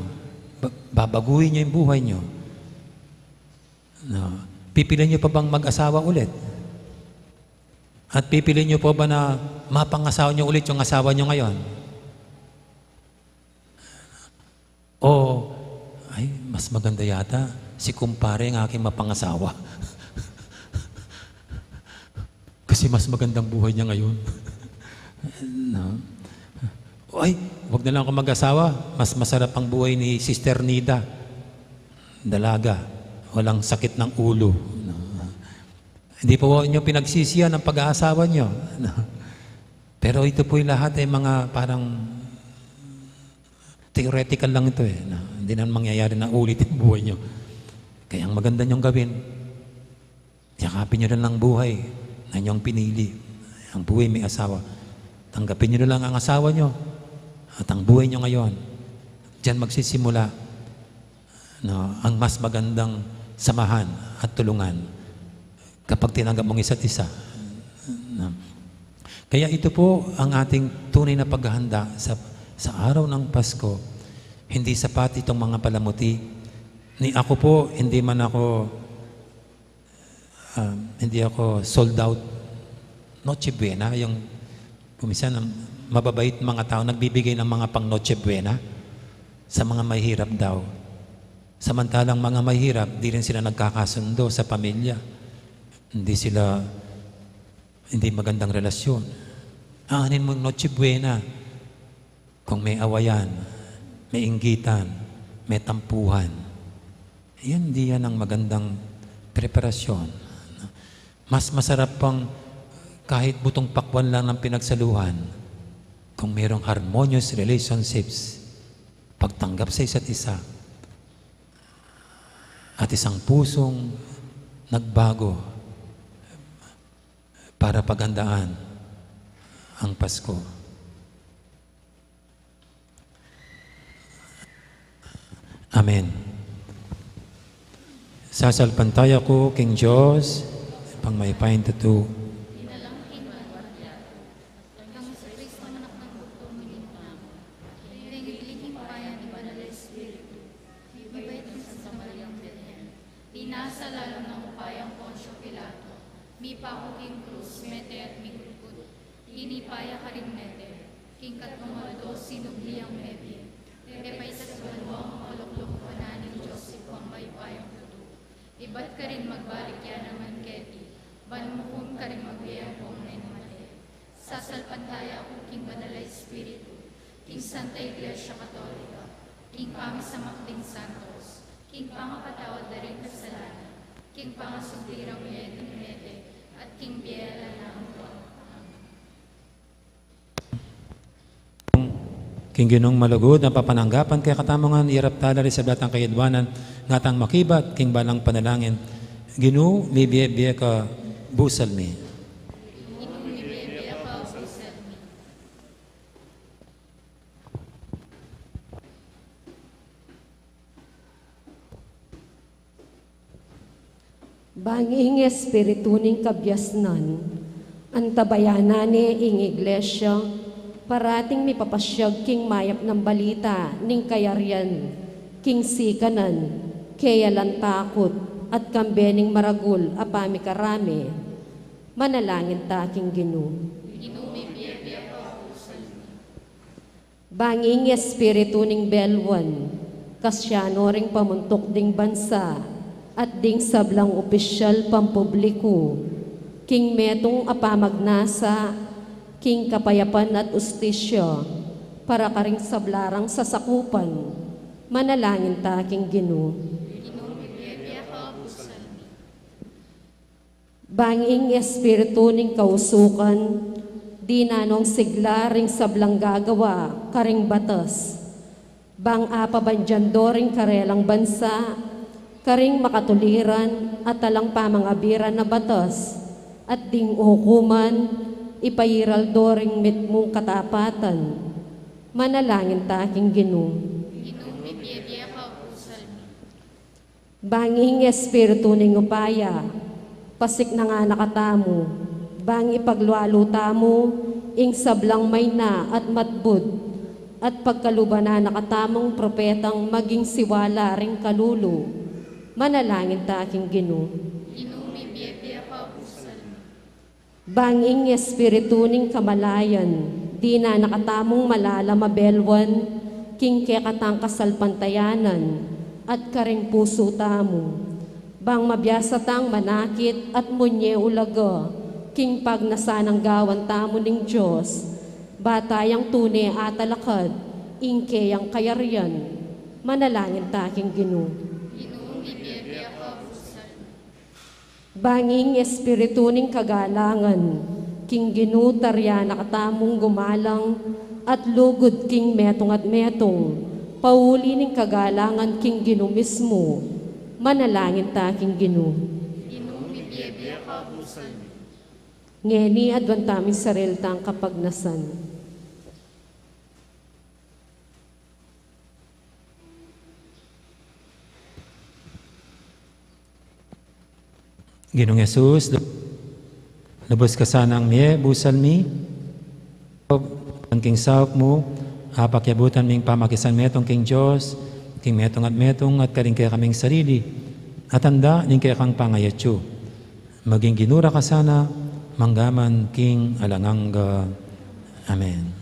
ba-, babaguhin nyo yung buhay nyo, no? Pipiliin nyo pa bang mag-asawa ulit? At pipiliin nyo po ba na mapangasawa nyo ulit yung asawa nyo ngayon? O, ay, mas maganda yata si kumpare ang aking mapangasawa. Kasi mas magandang buhay niya ngayon. No? O, ay, wag na lang ako mag-asawa. Mas masarap ang buhay ni Sister Nida. Dalaga. Walang sakit ng ulo. No? Hindi po nyo pinagsisihan ang pag-aasawa nyo. No? Pero ito po'y lahat ay mga parang theoretical lang ito eh. Na, hindi naman mangyayari na ulit yung buhay nyo. Kaya ang maganda nyong gawin, yakapin nyo na lang buhay na nyong pinili. Ang buhay may asawa. Tanggapin nyo na lang ang asawa nyo at ang buhay nyo ngayon. Diyan magsisimula, no, ang mas magandang samahan at tulungan kapag tinanggap mong isa't isa. No? Kaya ito po ang ating tunay na paghahanda sa, sa araw ng Pasko. Hindi sapat itong mga palamuti. Ni ako po, hindi man ako, um, hindi ako sold out. Noche Buena, yung kung minsan ang mababait mga tao nagbibigay ng mga pang Noche Buena sa mga mahihirap daw. Samantalang mga mahihirap, di rin sila nagkakasundo sa pamilya. Hindi sila, hindi magandang relasyon. Aanin mong Noche Buena kung may awayan, may inggitan, may tampuhan. Yan, di yan ang magandang preparasyon. Mas masarap pang kahit butong pakwan lang ng pinagsaluhan kung mayroong harmonious relationships, pagtanggap sa isa't isa, at isang pusong nagbago para paghandaan ang Pasko. Amen. Sasalpantaya ku king Dios, pang mayupayang tutu. Dinalang king banua, kang Jesucristo, anak ng bugtung, minintang. King liglig ning upaya ning Banal a Espiritu, mibait king Santa Mariang Birhen. Pinasa lalam ng upayang Poncio Pilato, mipaku king krus, mete at mikulkut. Tinipa ya karing mete, king katlung aldo sinubli yang mebie, pepaitas banua, makaluklukan na ning Dios Ibpang mayupayang tutu. Ibat karin magbalik ya naman keti, ban mukum karing mabie ampong meng mate. Sasalpantaya ku king Banal a Espiritu, king Santa Iglesia Katolika, king pamisamak ding santos, king pangapatawad da ring kasalanan, king pangasubli rang mie ding mete, at king bie alang angga. Amen. King Ginung malugud a papananggapan kekatamu ngan, iyarap tala ring sablang kayadwanan, ngatang makibat king balang panalangin. Ginu, mibie-bie ka busal mi. Bang ing espiritu ning kabiasnan, antabayanan ne ing Iglesia, parating mipapasyag king mayap nang balita ning kayarian, king sikanan, keyalan takut, at kambe ning maragul a pamikarami. Manalangin ta king Ginu. Bang ing espiritu ning belwan, kasyano ring pamuntuk ding bansa, at ding sablang opisyal pampubliku, king metung a pamagnasa, king kapayapan at ustisya, para karing sabla rang sasakupan, manalangin ta king Ginu. Bang ing espiritu ning kausukan, dinan nong sigla ring sablang gagawa karing batas. Bang apabandian do ring karelang bansa, karing makatuliran at alang pamangabiran a batas, at ding ukuman, ipairal do ring mitmung katapatan. Manalangin ta king Ginu. Bang ing espiritu ning upaya, pasiknangan na katamu, bang ipaglualu tamu, ing sablang maina at matbud, at pagkaluban na katamung propetang maging siwala ring kalulu. Manalangin ta king Ginu. Bang ing espiritu ning kamalayan, dinan na katamung malalam a belwan, king kekatang kasalpantayanan, at karing pusu tamu. Bang mabiasa tang manakit at munye ulaga, king pagnasan nang gawan tamu ning Dios, ba tayang tune atalakad, ing keyang kayarian, manalangin ta king Ginu. Bang ing espiritu ning kagalangan, king Ginu tarian na katamung gumalang, at lugud king metung at metung, pauli ning kagalangan king Ginu mismu, manalangin ta king Ginu. Ngeni aduan tamu ing sarili tang kapagnasan. Ginung Jesus, lubus ka sanang mie busal mi. King saup mu, apakiabutan ming pamakisanmetung king Dios, king metung at metung at karing kekaming sarili, at anda ning kekang pangayatsu. Maging Ginu ra ka sana, manggaman king alang angga. Amen.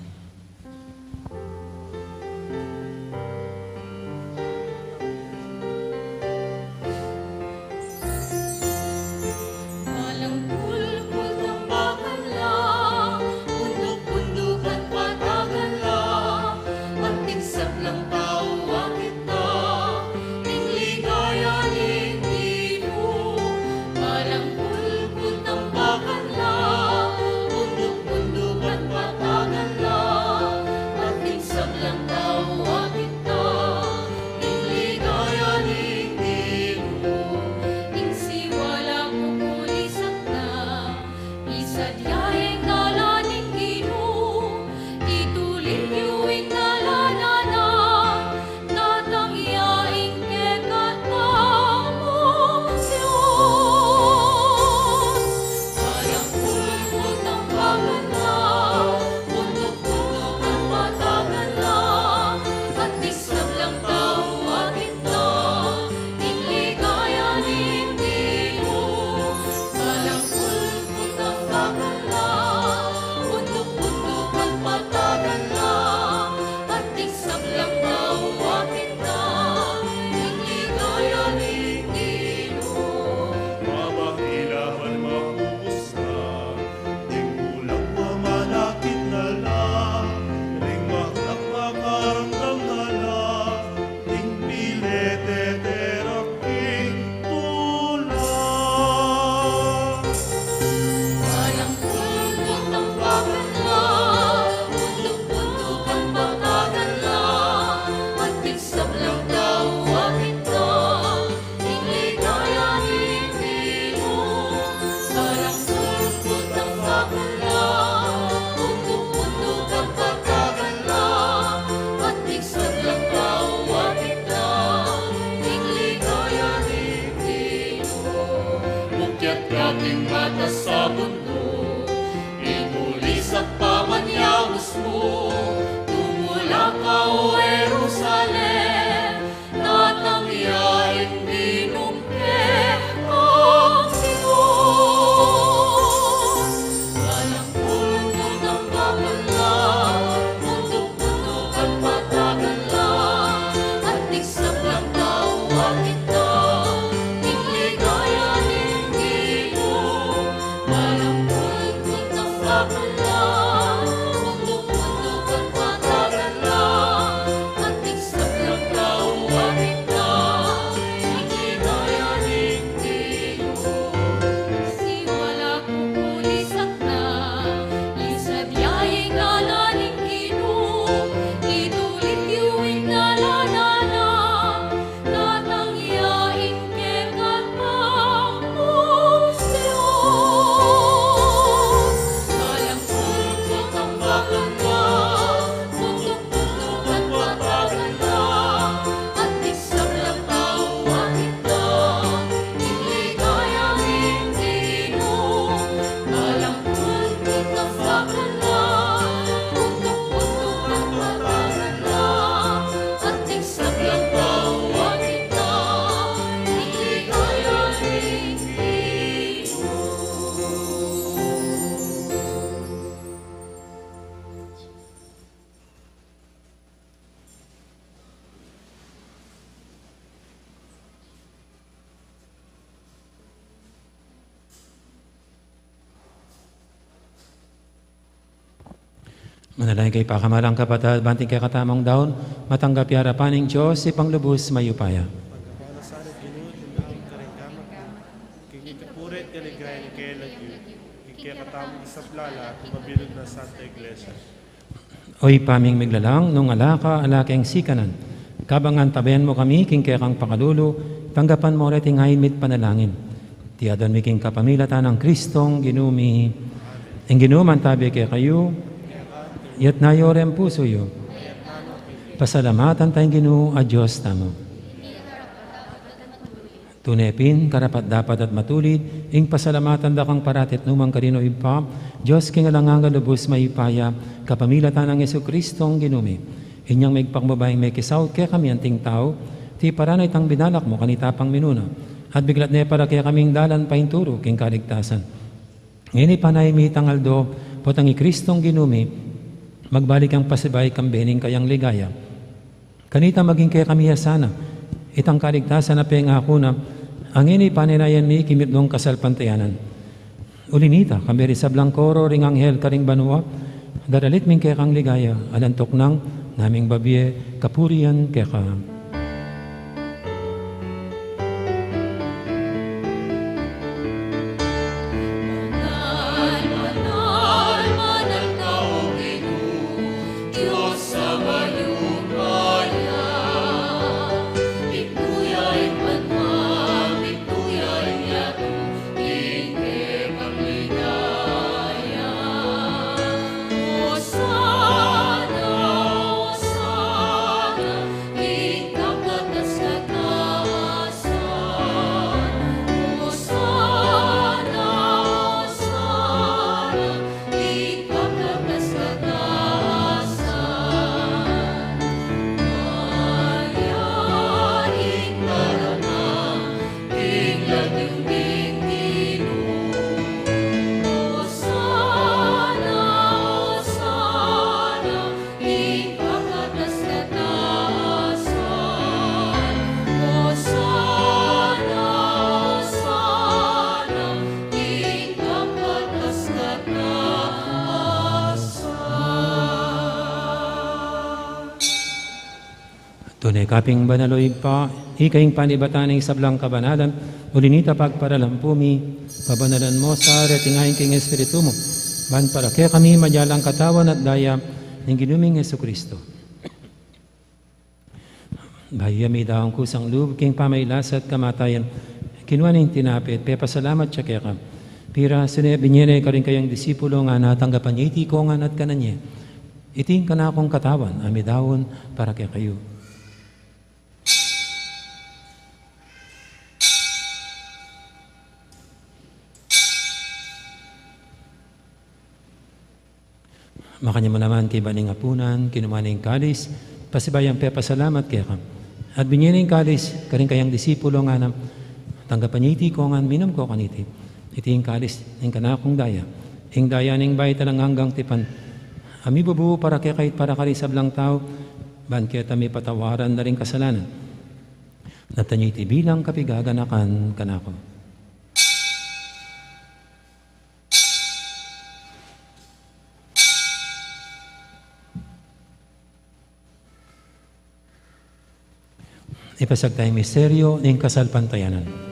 Dating mata sa bunduk, itulis at pamanyaus mu, tumula ka, O Jerusalem, datang ya ing ginung kekang Sion. Alang pulpul tambakan la, untuk-untukan patagan la, anting sablang tau akit na, ing ligaya ning Ginu. Alang pulpul tambakan la, untuk-untukan patagan la, anting sablang tau akit na, ing ligaya ning Ginu. Siwala ku kulisat na, isabi ya ing ngana ning Ginu, itulit yu ing ngana na, datang ya ing kekang Sion. Alang pulpul tambakan la, untuk-untukan patagan la, anting sablang tau akit na, ing ligaya ning Ginu. Alang pulpul tambakan la, untuk-untukan patagan la, anting sablang tau akit na, ing ligaya ning Ginu. Manalangin kayu, pakamalan kung kapatad, ban king kekatamung daun, matanggap ya arapan ning Dios, Ibpang lubus mayupaya. Pagkapala sana Ginu, king karing gamat mu, king ikapuri at kaligayan ning kayang lagyu, king kekatamung isaplala, at king mabilug nang Santa Iglesia. O Ibpa ming miglalang, nung ala ka, ala keng sikanan. Kabang antabayan mu kami king kekang pakalulu, tanggapan mu reting ain mi't panalangin. Iti adwan mi king kapamilatan nang Kristong Ginu mi. Ing Ginu mantabe kekayu. Iyatas yu ring pusu yu. Pasalamatan taya ing Ginu a Dios tamu. Tune pin, karapat-dapat at matulid, ing pasalamatan da kang parati at nukarin man, O Ibpa, Dios king alang angga, lubus mayupaya, kapamilatan nang Jesukristong Ginu mi. Inyang migpakumbaba ing mekisaut kekami anting tau, tiparan na itang binalak mu kanita pang minuna. At biglat ne para kekaming dalan paintulu king kaligtasan. Ngeni panayan mi itang aldo, potang i Kristong Ginu mi, magbalik yang pasibayu kambe ning kayang ligaya. Kanita maging kekami ya sana itang kaligtasan a pengaku na, a ngeni panaynayan mi king mitmung kasalpantayanan. Uli nita, kambe ring sablang koro ring anghel karing banua, daralit mi ing kekang ligaya, alang tuknang naming babie kapurian keka. Banal, banal, banal ka, O Ginu, Dios a mayupaya. Mitmu ya ing banua, mitmu ya ing yatu, ing kekang ligaya. Hosana, Hosana, king kakatas-katasan. Hosana, Hosana, king kakatas-katasan. Maya ing darana king lagyu ning Ginu. Hosana, Hosana, king kakatas-katasan. Hosana, Hosana, king kakatas-katasan. Tune ka pin banal, O Ibpa, ika ing panibatan ning sablang kabanalan, uli nita pagparalan pu mi, pabanalan mu sa reting ain king Espiritu mu, ban para kekami maging katawan at daya ning Ginu ming Jesucristo. Bayu ya midaun kusang lub king pamagkasakit at kamatayan, kinua ne ing tinape, pepasalamat ya keka. Pirasu ne, binie ne karing kayang disipulo, ngana, tanggapan ye iti kongan at kanan ye. Iti ing kanakung katawan a midaun para kekayu. Makanyan mu naman kaybat ning apunan, kinua ne ing kalis, pasibayu yang pepasalamat keka. At binie ne ing kalis karing kayang disipulo, ngana, tanggapan ye iti ikayu ngan, minum kayu kaniti. Iti ing kalis ning kanakung daya, ing daya ning bayu at alang anggang tipan, a mibubu para kekayu at para karing sablang tau, ban keta mipatawaran la ring kasalanan. Daptan ye iti bilang kapaganakan kanaku. Ipasiag taya ing misteryu ning kasalpantayanan.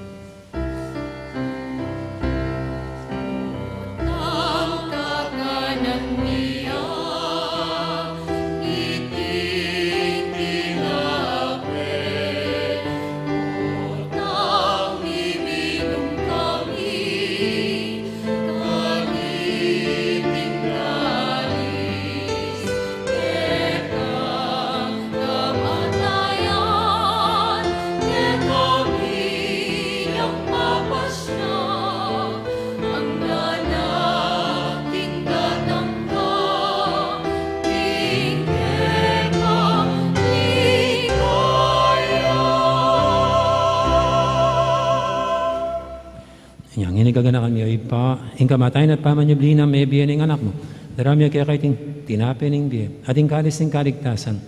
Inya ngeni gaganakan mi, O Ibpa, ing kamatayan at pamanyubli nang mebie ning Anak mu. Daraun mi keka iting tinape ning bie at ing kalis ning kaligtasan.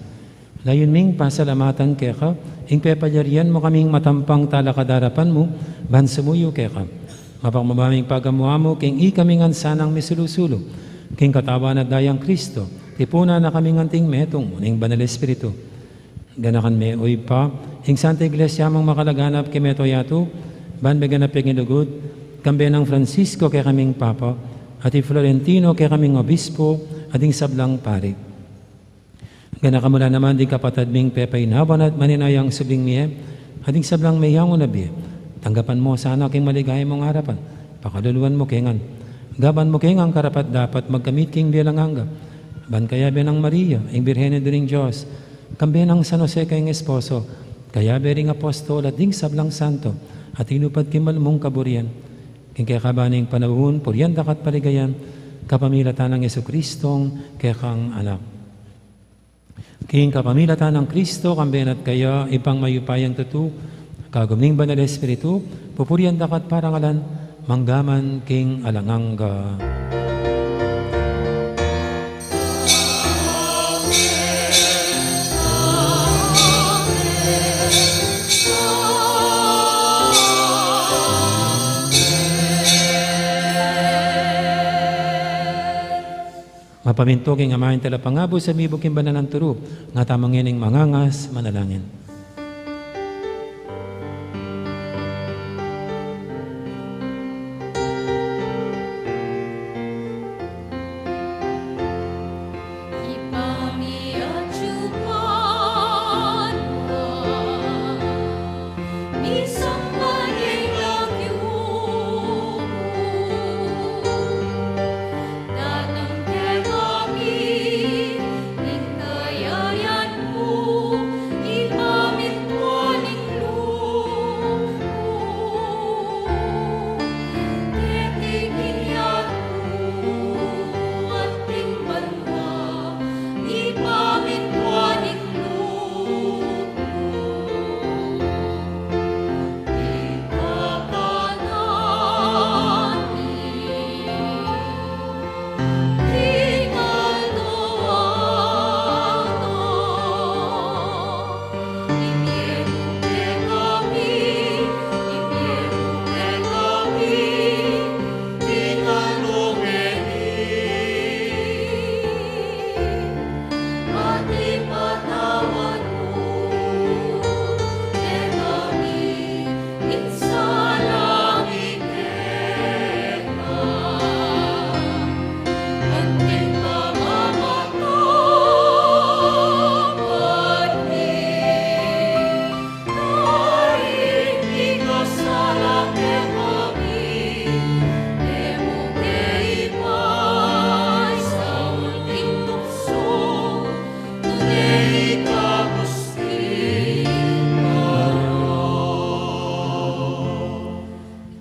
Layun ming pasalamatan keka ing pepalyarian mu kaming matampang talakad king arapan mu ban sumuyu keka. Mapakmakaming pagamu-amu king ikami ngan sanang misulu-sulu king katawan at dayang Kristo, tipunan na kaming anting metung ning Banal Espiritu. Ganakan me, O Ibpa, ing Santa Iglesia mung makalaganap king mabilug a yatu, ban meganap ya king lugud, kambe nang Francisco kekaming Papa, at i Florentino kekaming Obispo, at ding sablang pari. Ganakan mu la naman ding kapatad ming pepainawan at maninayang subling mie, at ding sablang meyangu na bie. Tanggapan mu sana king maligaya mung arapan, pakaluluan mu ke ngan. Gaban mu ke ngan karapat-dapat magkamit king bie alang angga. Ban kayabe nang Maria, ing Birhen Indu ning Dios, kambe nang San Jose kayang esposo, kayabe ring apostol at ding sablang santo, at tinupad king mal mung kaburian. King kekaban ning panaun, purian da ka at paligayan, kapamilatan nang Jesucristong kekang Anak. King kapamilatan nang Kristo, kambe na at kaya, Ibpang mayupayang tutu, kagum ning Banal Espiritu, pupurian da ka at parangalan, mangga man king alang angga. Mapamintu king Ama ing Talapangabus at mibug king banal nang turu, nga tamu ngening mangangas manalangin.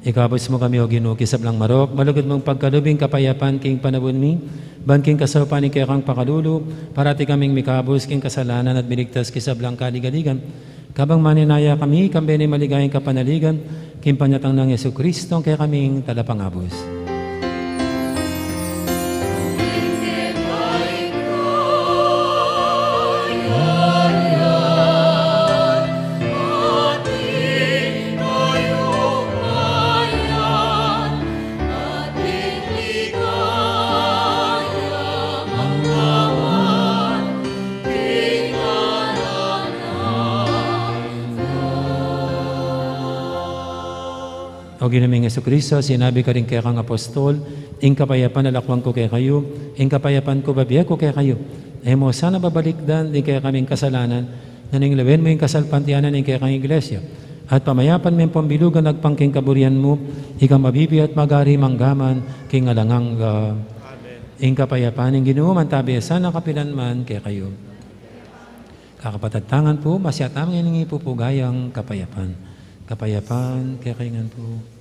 Ikabus mu kami, O Ginu, king sablang marok, malugud mung pagkalub ing kapayapan king panaun mi, ban king kasaupan ning kekang pakalulu, parati kaming mikabus king kasalanan at miligtas king sablang kaligaligan. Kabang manenaya kami, kambe ning maligayang kapanaligan, king panyatang nang Jesucristo, a kekaming Talapangabus. O Ginu ming Jesucristo, sinabi mu karing kekang apostol, ing kapayapan lakuan ku kekayu, ing kapayapan ku bibie ku kekayu. E mu sana babalikdan ding kekaming kasalanan, nune lawen mu ing kasalpantayanan ning kekang Iglesia, at pamayapan me at pambilugan agpang king kaburian mu, ika a mabibie at magari mangga man king alang angga. Amen. Ing kapayapan ning Ginu mantabi sana kapilan man kekayu. Kakapatad, tangan pu, masyat tamu ing ipupugayang kapayapan. Kapayapan kekayu ngan pu.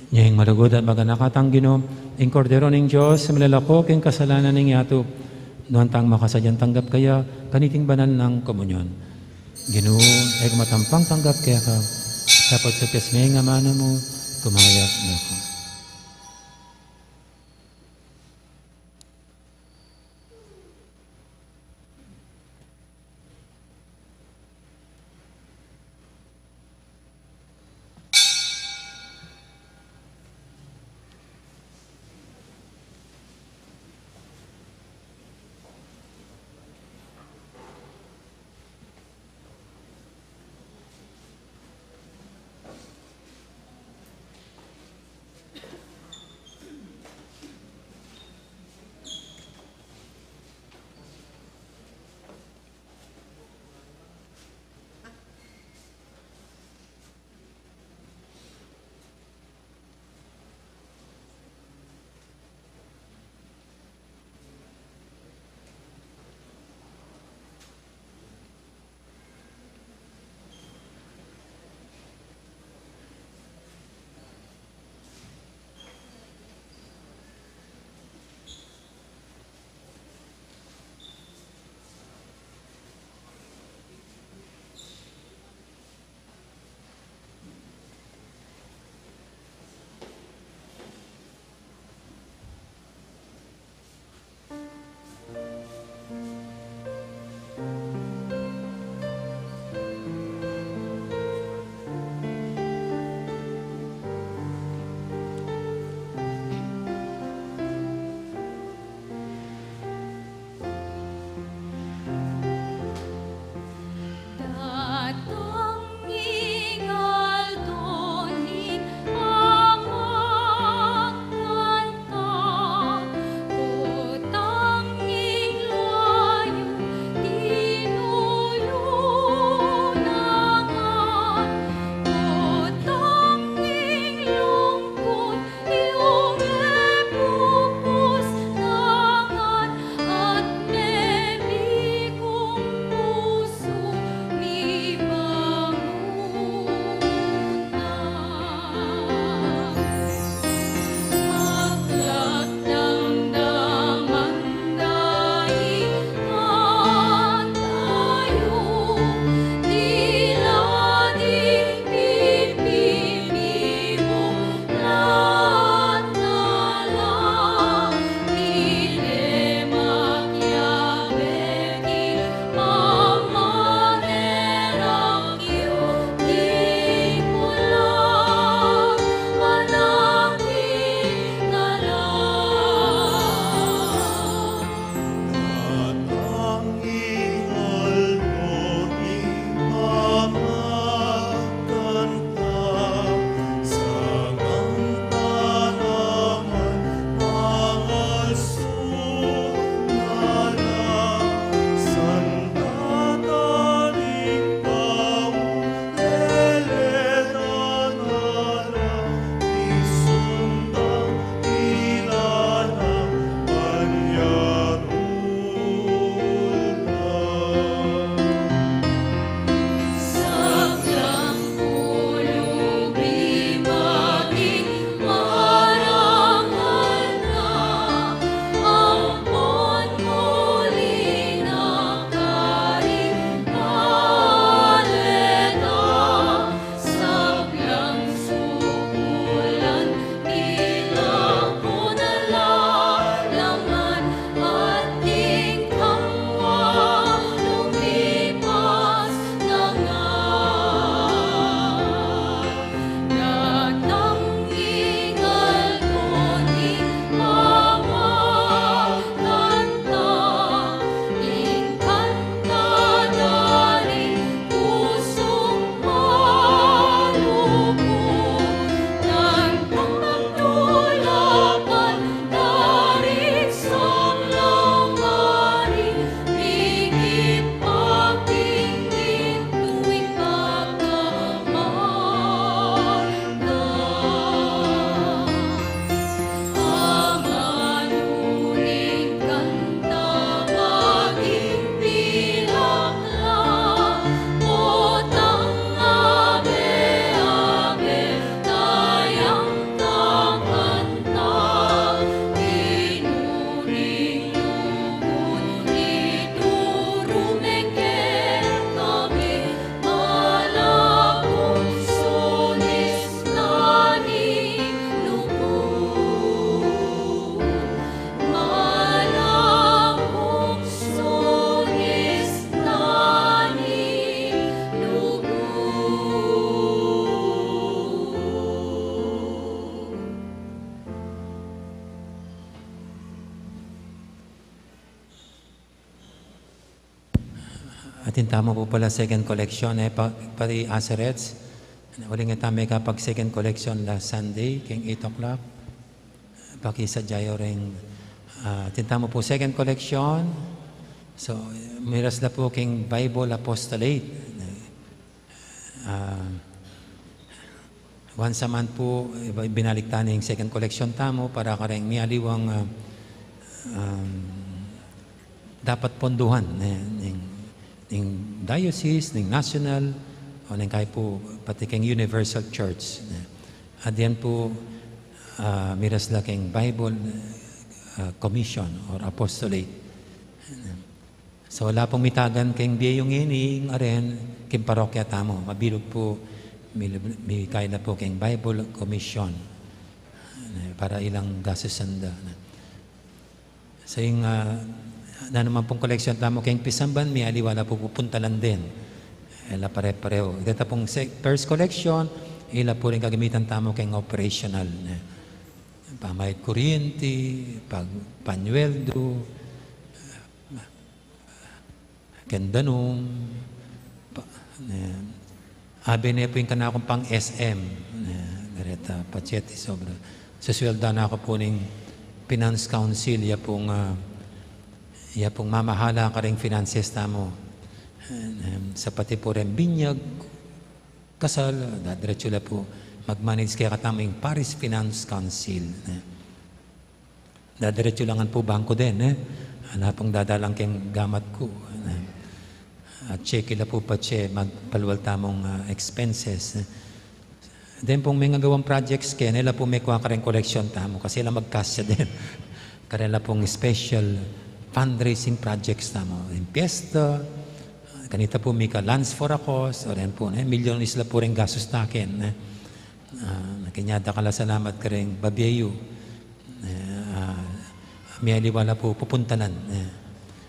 Nya ing malugud at maganaka tang Ginu, ing Kordero ning Dios, a milalako king kasalanan ning yatu. Nuan tang makasadyang tanggap kaya kaniting banal nang komunyon. Ginu, e ku matampang tanggap keka, dapot tupis me ing amanu mu, kumayap na ku. Atin tamu pu pala second collection, e, pa, pari Azarets. Uling e tamu kapag second collection la Sunday, keng eight o'clock. Pakisadya yu ring, ah, atin tamu pu second collection. So, miras la pu keng Bible Apostolate. Ah, once a month pu, iba-, binalik ta ning second collection tamu para kareng mialiwang, ah, um, dapat ponduhan, ne, ning, ning diocese, ning national, o ning kaya pu, pati keng universal church, ne. At yan pu, ah, miras la keng Bible, ah, Commission or Apostolate. So, ala pung mitagan keng bie yu ngeni, ing aren, keng parokya tamu. Mabilug pu, mi, mikayla pu keng Bible Commission. Para ilang gasusan da. So, ing, ah, nanu man pung collection tamu keng pisamban, mialiwa la pu pupuntalan den. E la pare-pareho. Deta pung se-, first collection, ila pu ring gagamitan tamu keng operational, ne. Pamayad kuryenti, pag-, panyueldu, keng danum, pa-, ne, abe ne pu ing kanakung pang S M, ne, gareta, pacheti, sobra. Susueldan na ku pu ning Finance Council, ya pung, ah, ya pung mamahala karing finances tamu. Em, sa pati pu reng binyag, kasal, dadiretsu la pu, mag-manage kekatamu ing Parish Finance Council, ne. Dadiretsu la ngan pu bangku den, e. Ala pung dadalan keng gamat ku, e. At check ila pu patse magpalual tamung, ah, expenses, e. Den pung mengagawang projects keni, ila pu mekua kareng collection tamu, kasi ila magkasya den. Karela pung special fundraising projects tamu. Ing piyesta, kanita pu mika Lunch for a Cause, o den pu, ne, milyones la pu reng gastus taken, ne. Ah, keni dakal a salamat kareng babie yu. E, ah, mialiwa la pu pupuntalan, e.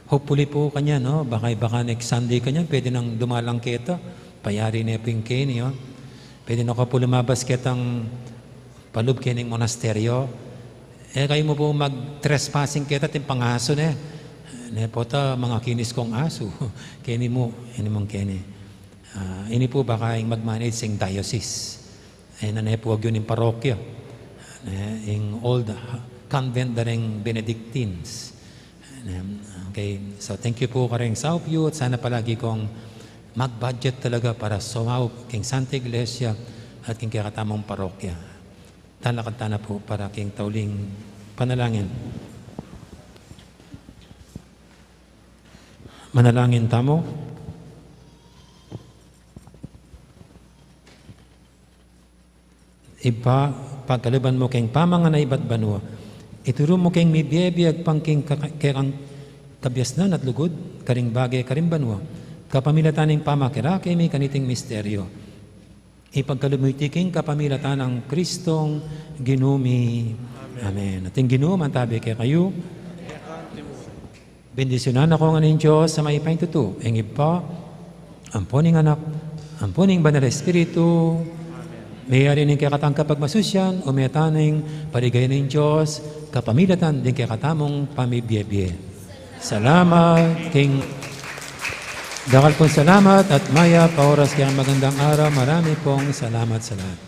Hopefully pu kanyan, no? Baka, baka next Sunday kanyan, pwede nang dumalang keta. Payari ne pu ing keni, o. Pwede na ku pu lumabas ketang palub keni monasteryo. E, kayu mu pu mag-trespassing keta, atin pang asu ne. Ne pota, mangakinis kung asu. Keni mu, ini mung keni. Ah, ini pu baka ing mag-manage ing diocese. E, nanu ne pu agyu ning parokya. E, ing old convent da ring Benedictines. E, okay, so thank you pu kareng saup yu at sana palagi kung mag-budget talaga para sumaup keng Santa Iglesia at keng kekatamung parokya. Talakad tana pu para keng tauling panalangin. Manalangin tamu. Ibpa, pagkaluban mu keng pamangan a ibat banua. Ituru mu keng mibie-bie agpang king kaka-, kekang kabiasnan at lugud, karing bage karing banua. Kapamilatan ning pamakirake mi kaniting misteryo. Ipagkalub mu iti king kapamilatan nang Kristong Ginu mi. Amen. Amen. At ing Ginu mantabi kekayu. Bendisyunan na kayu ngan ning Dios a mayupayang tutu, ing Ibpa, ampo ning Anak, ampo ning Banal a Espiritu. Meyari ning kekatang kapagmasusian, ume tana ing paligayan ning Dios, kapamilatan ding kekatamung pamibie-bie. Salamat, king, dakal pung salamat at mayap a oras kekang magandang araw, marami pung salamat sa lahat.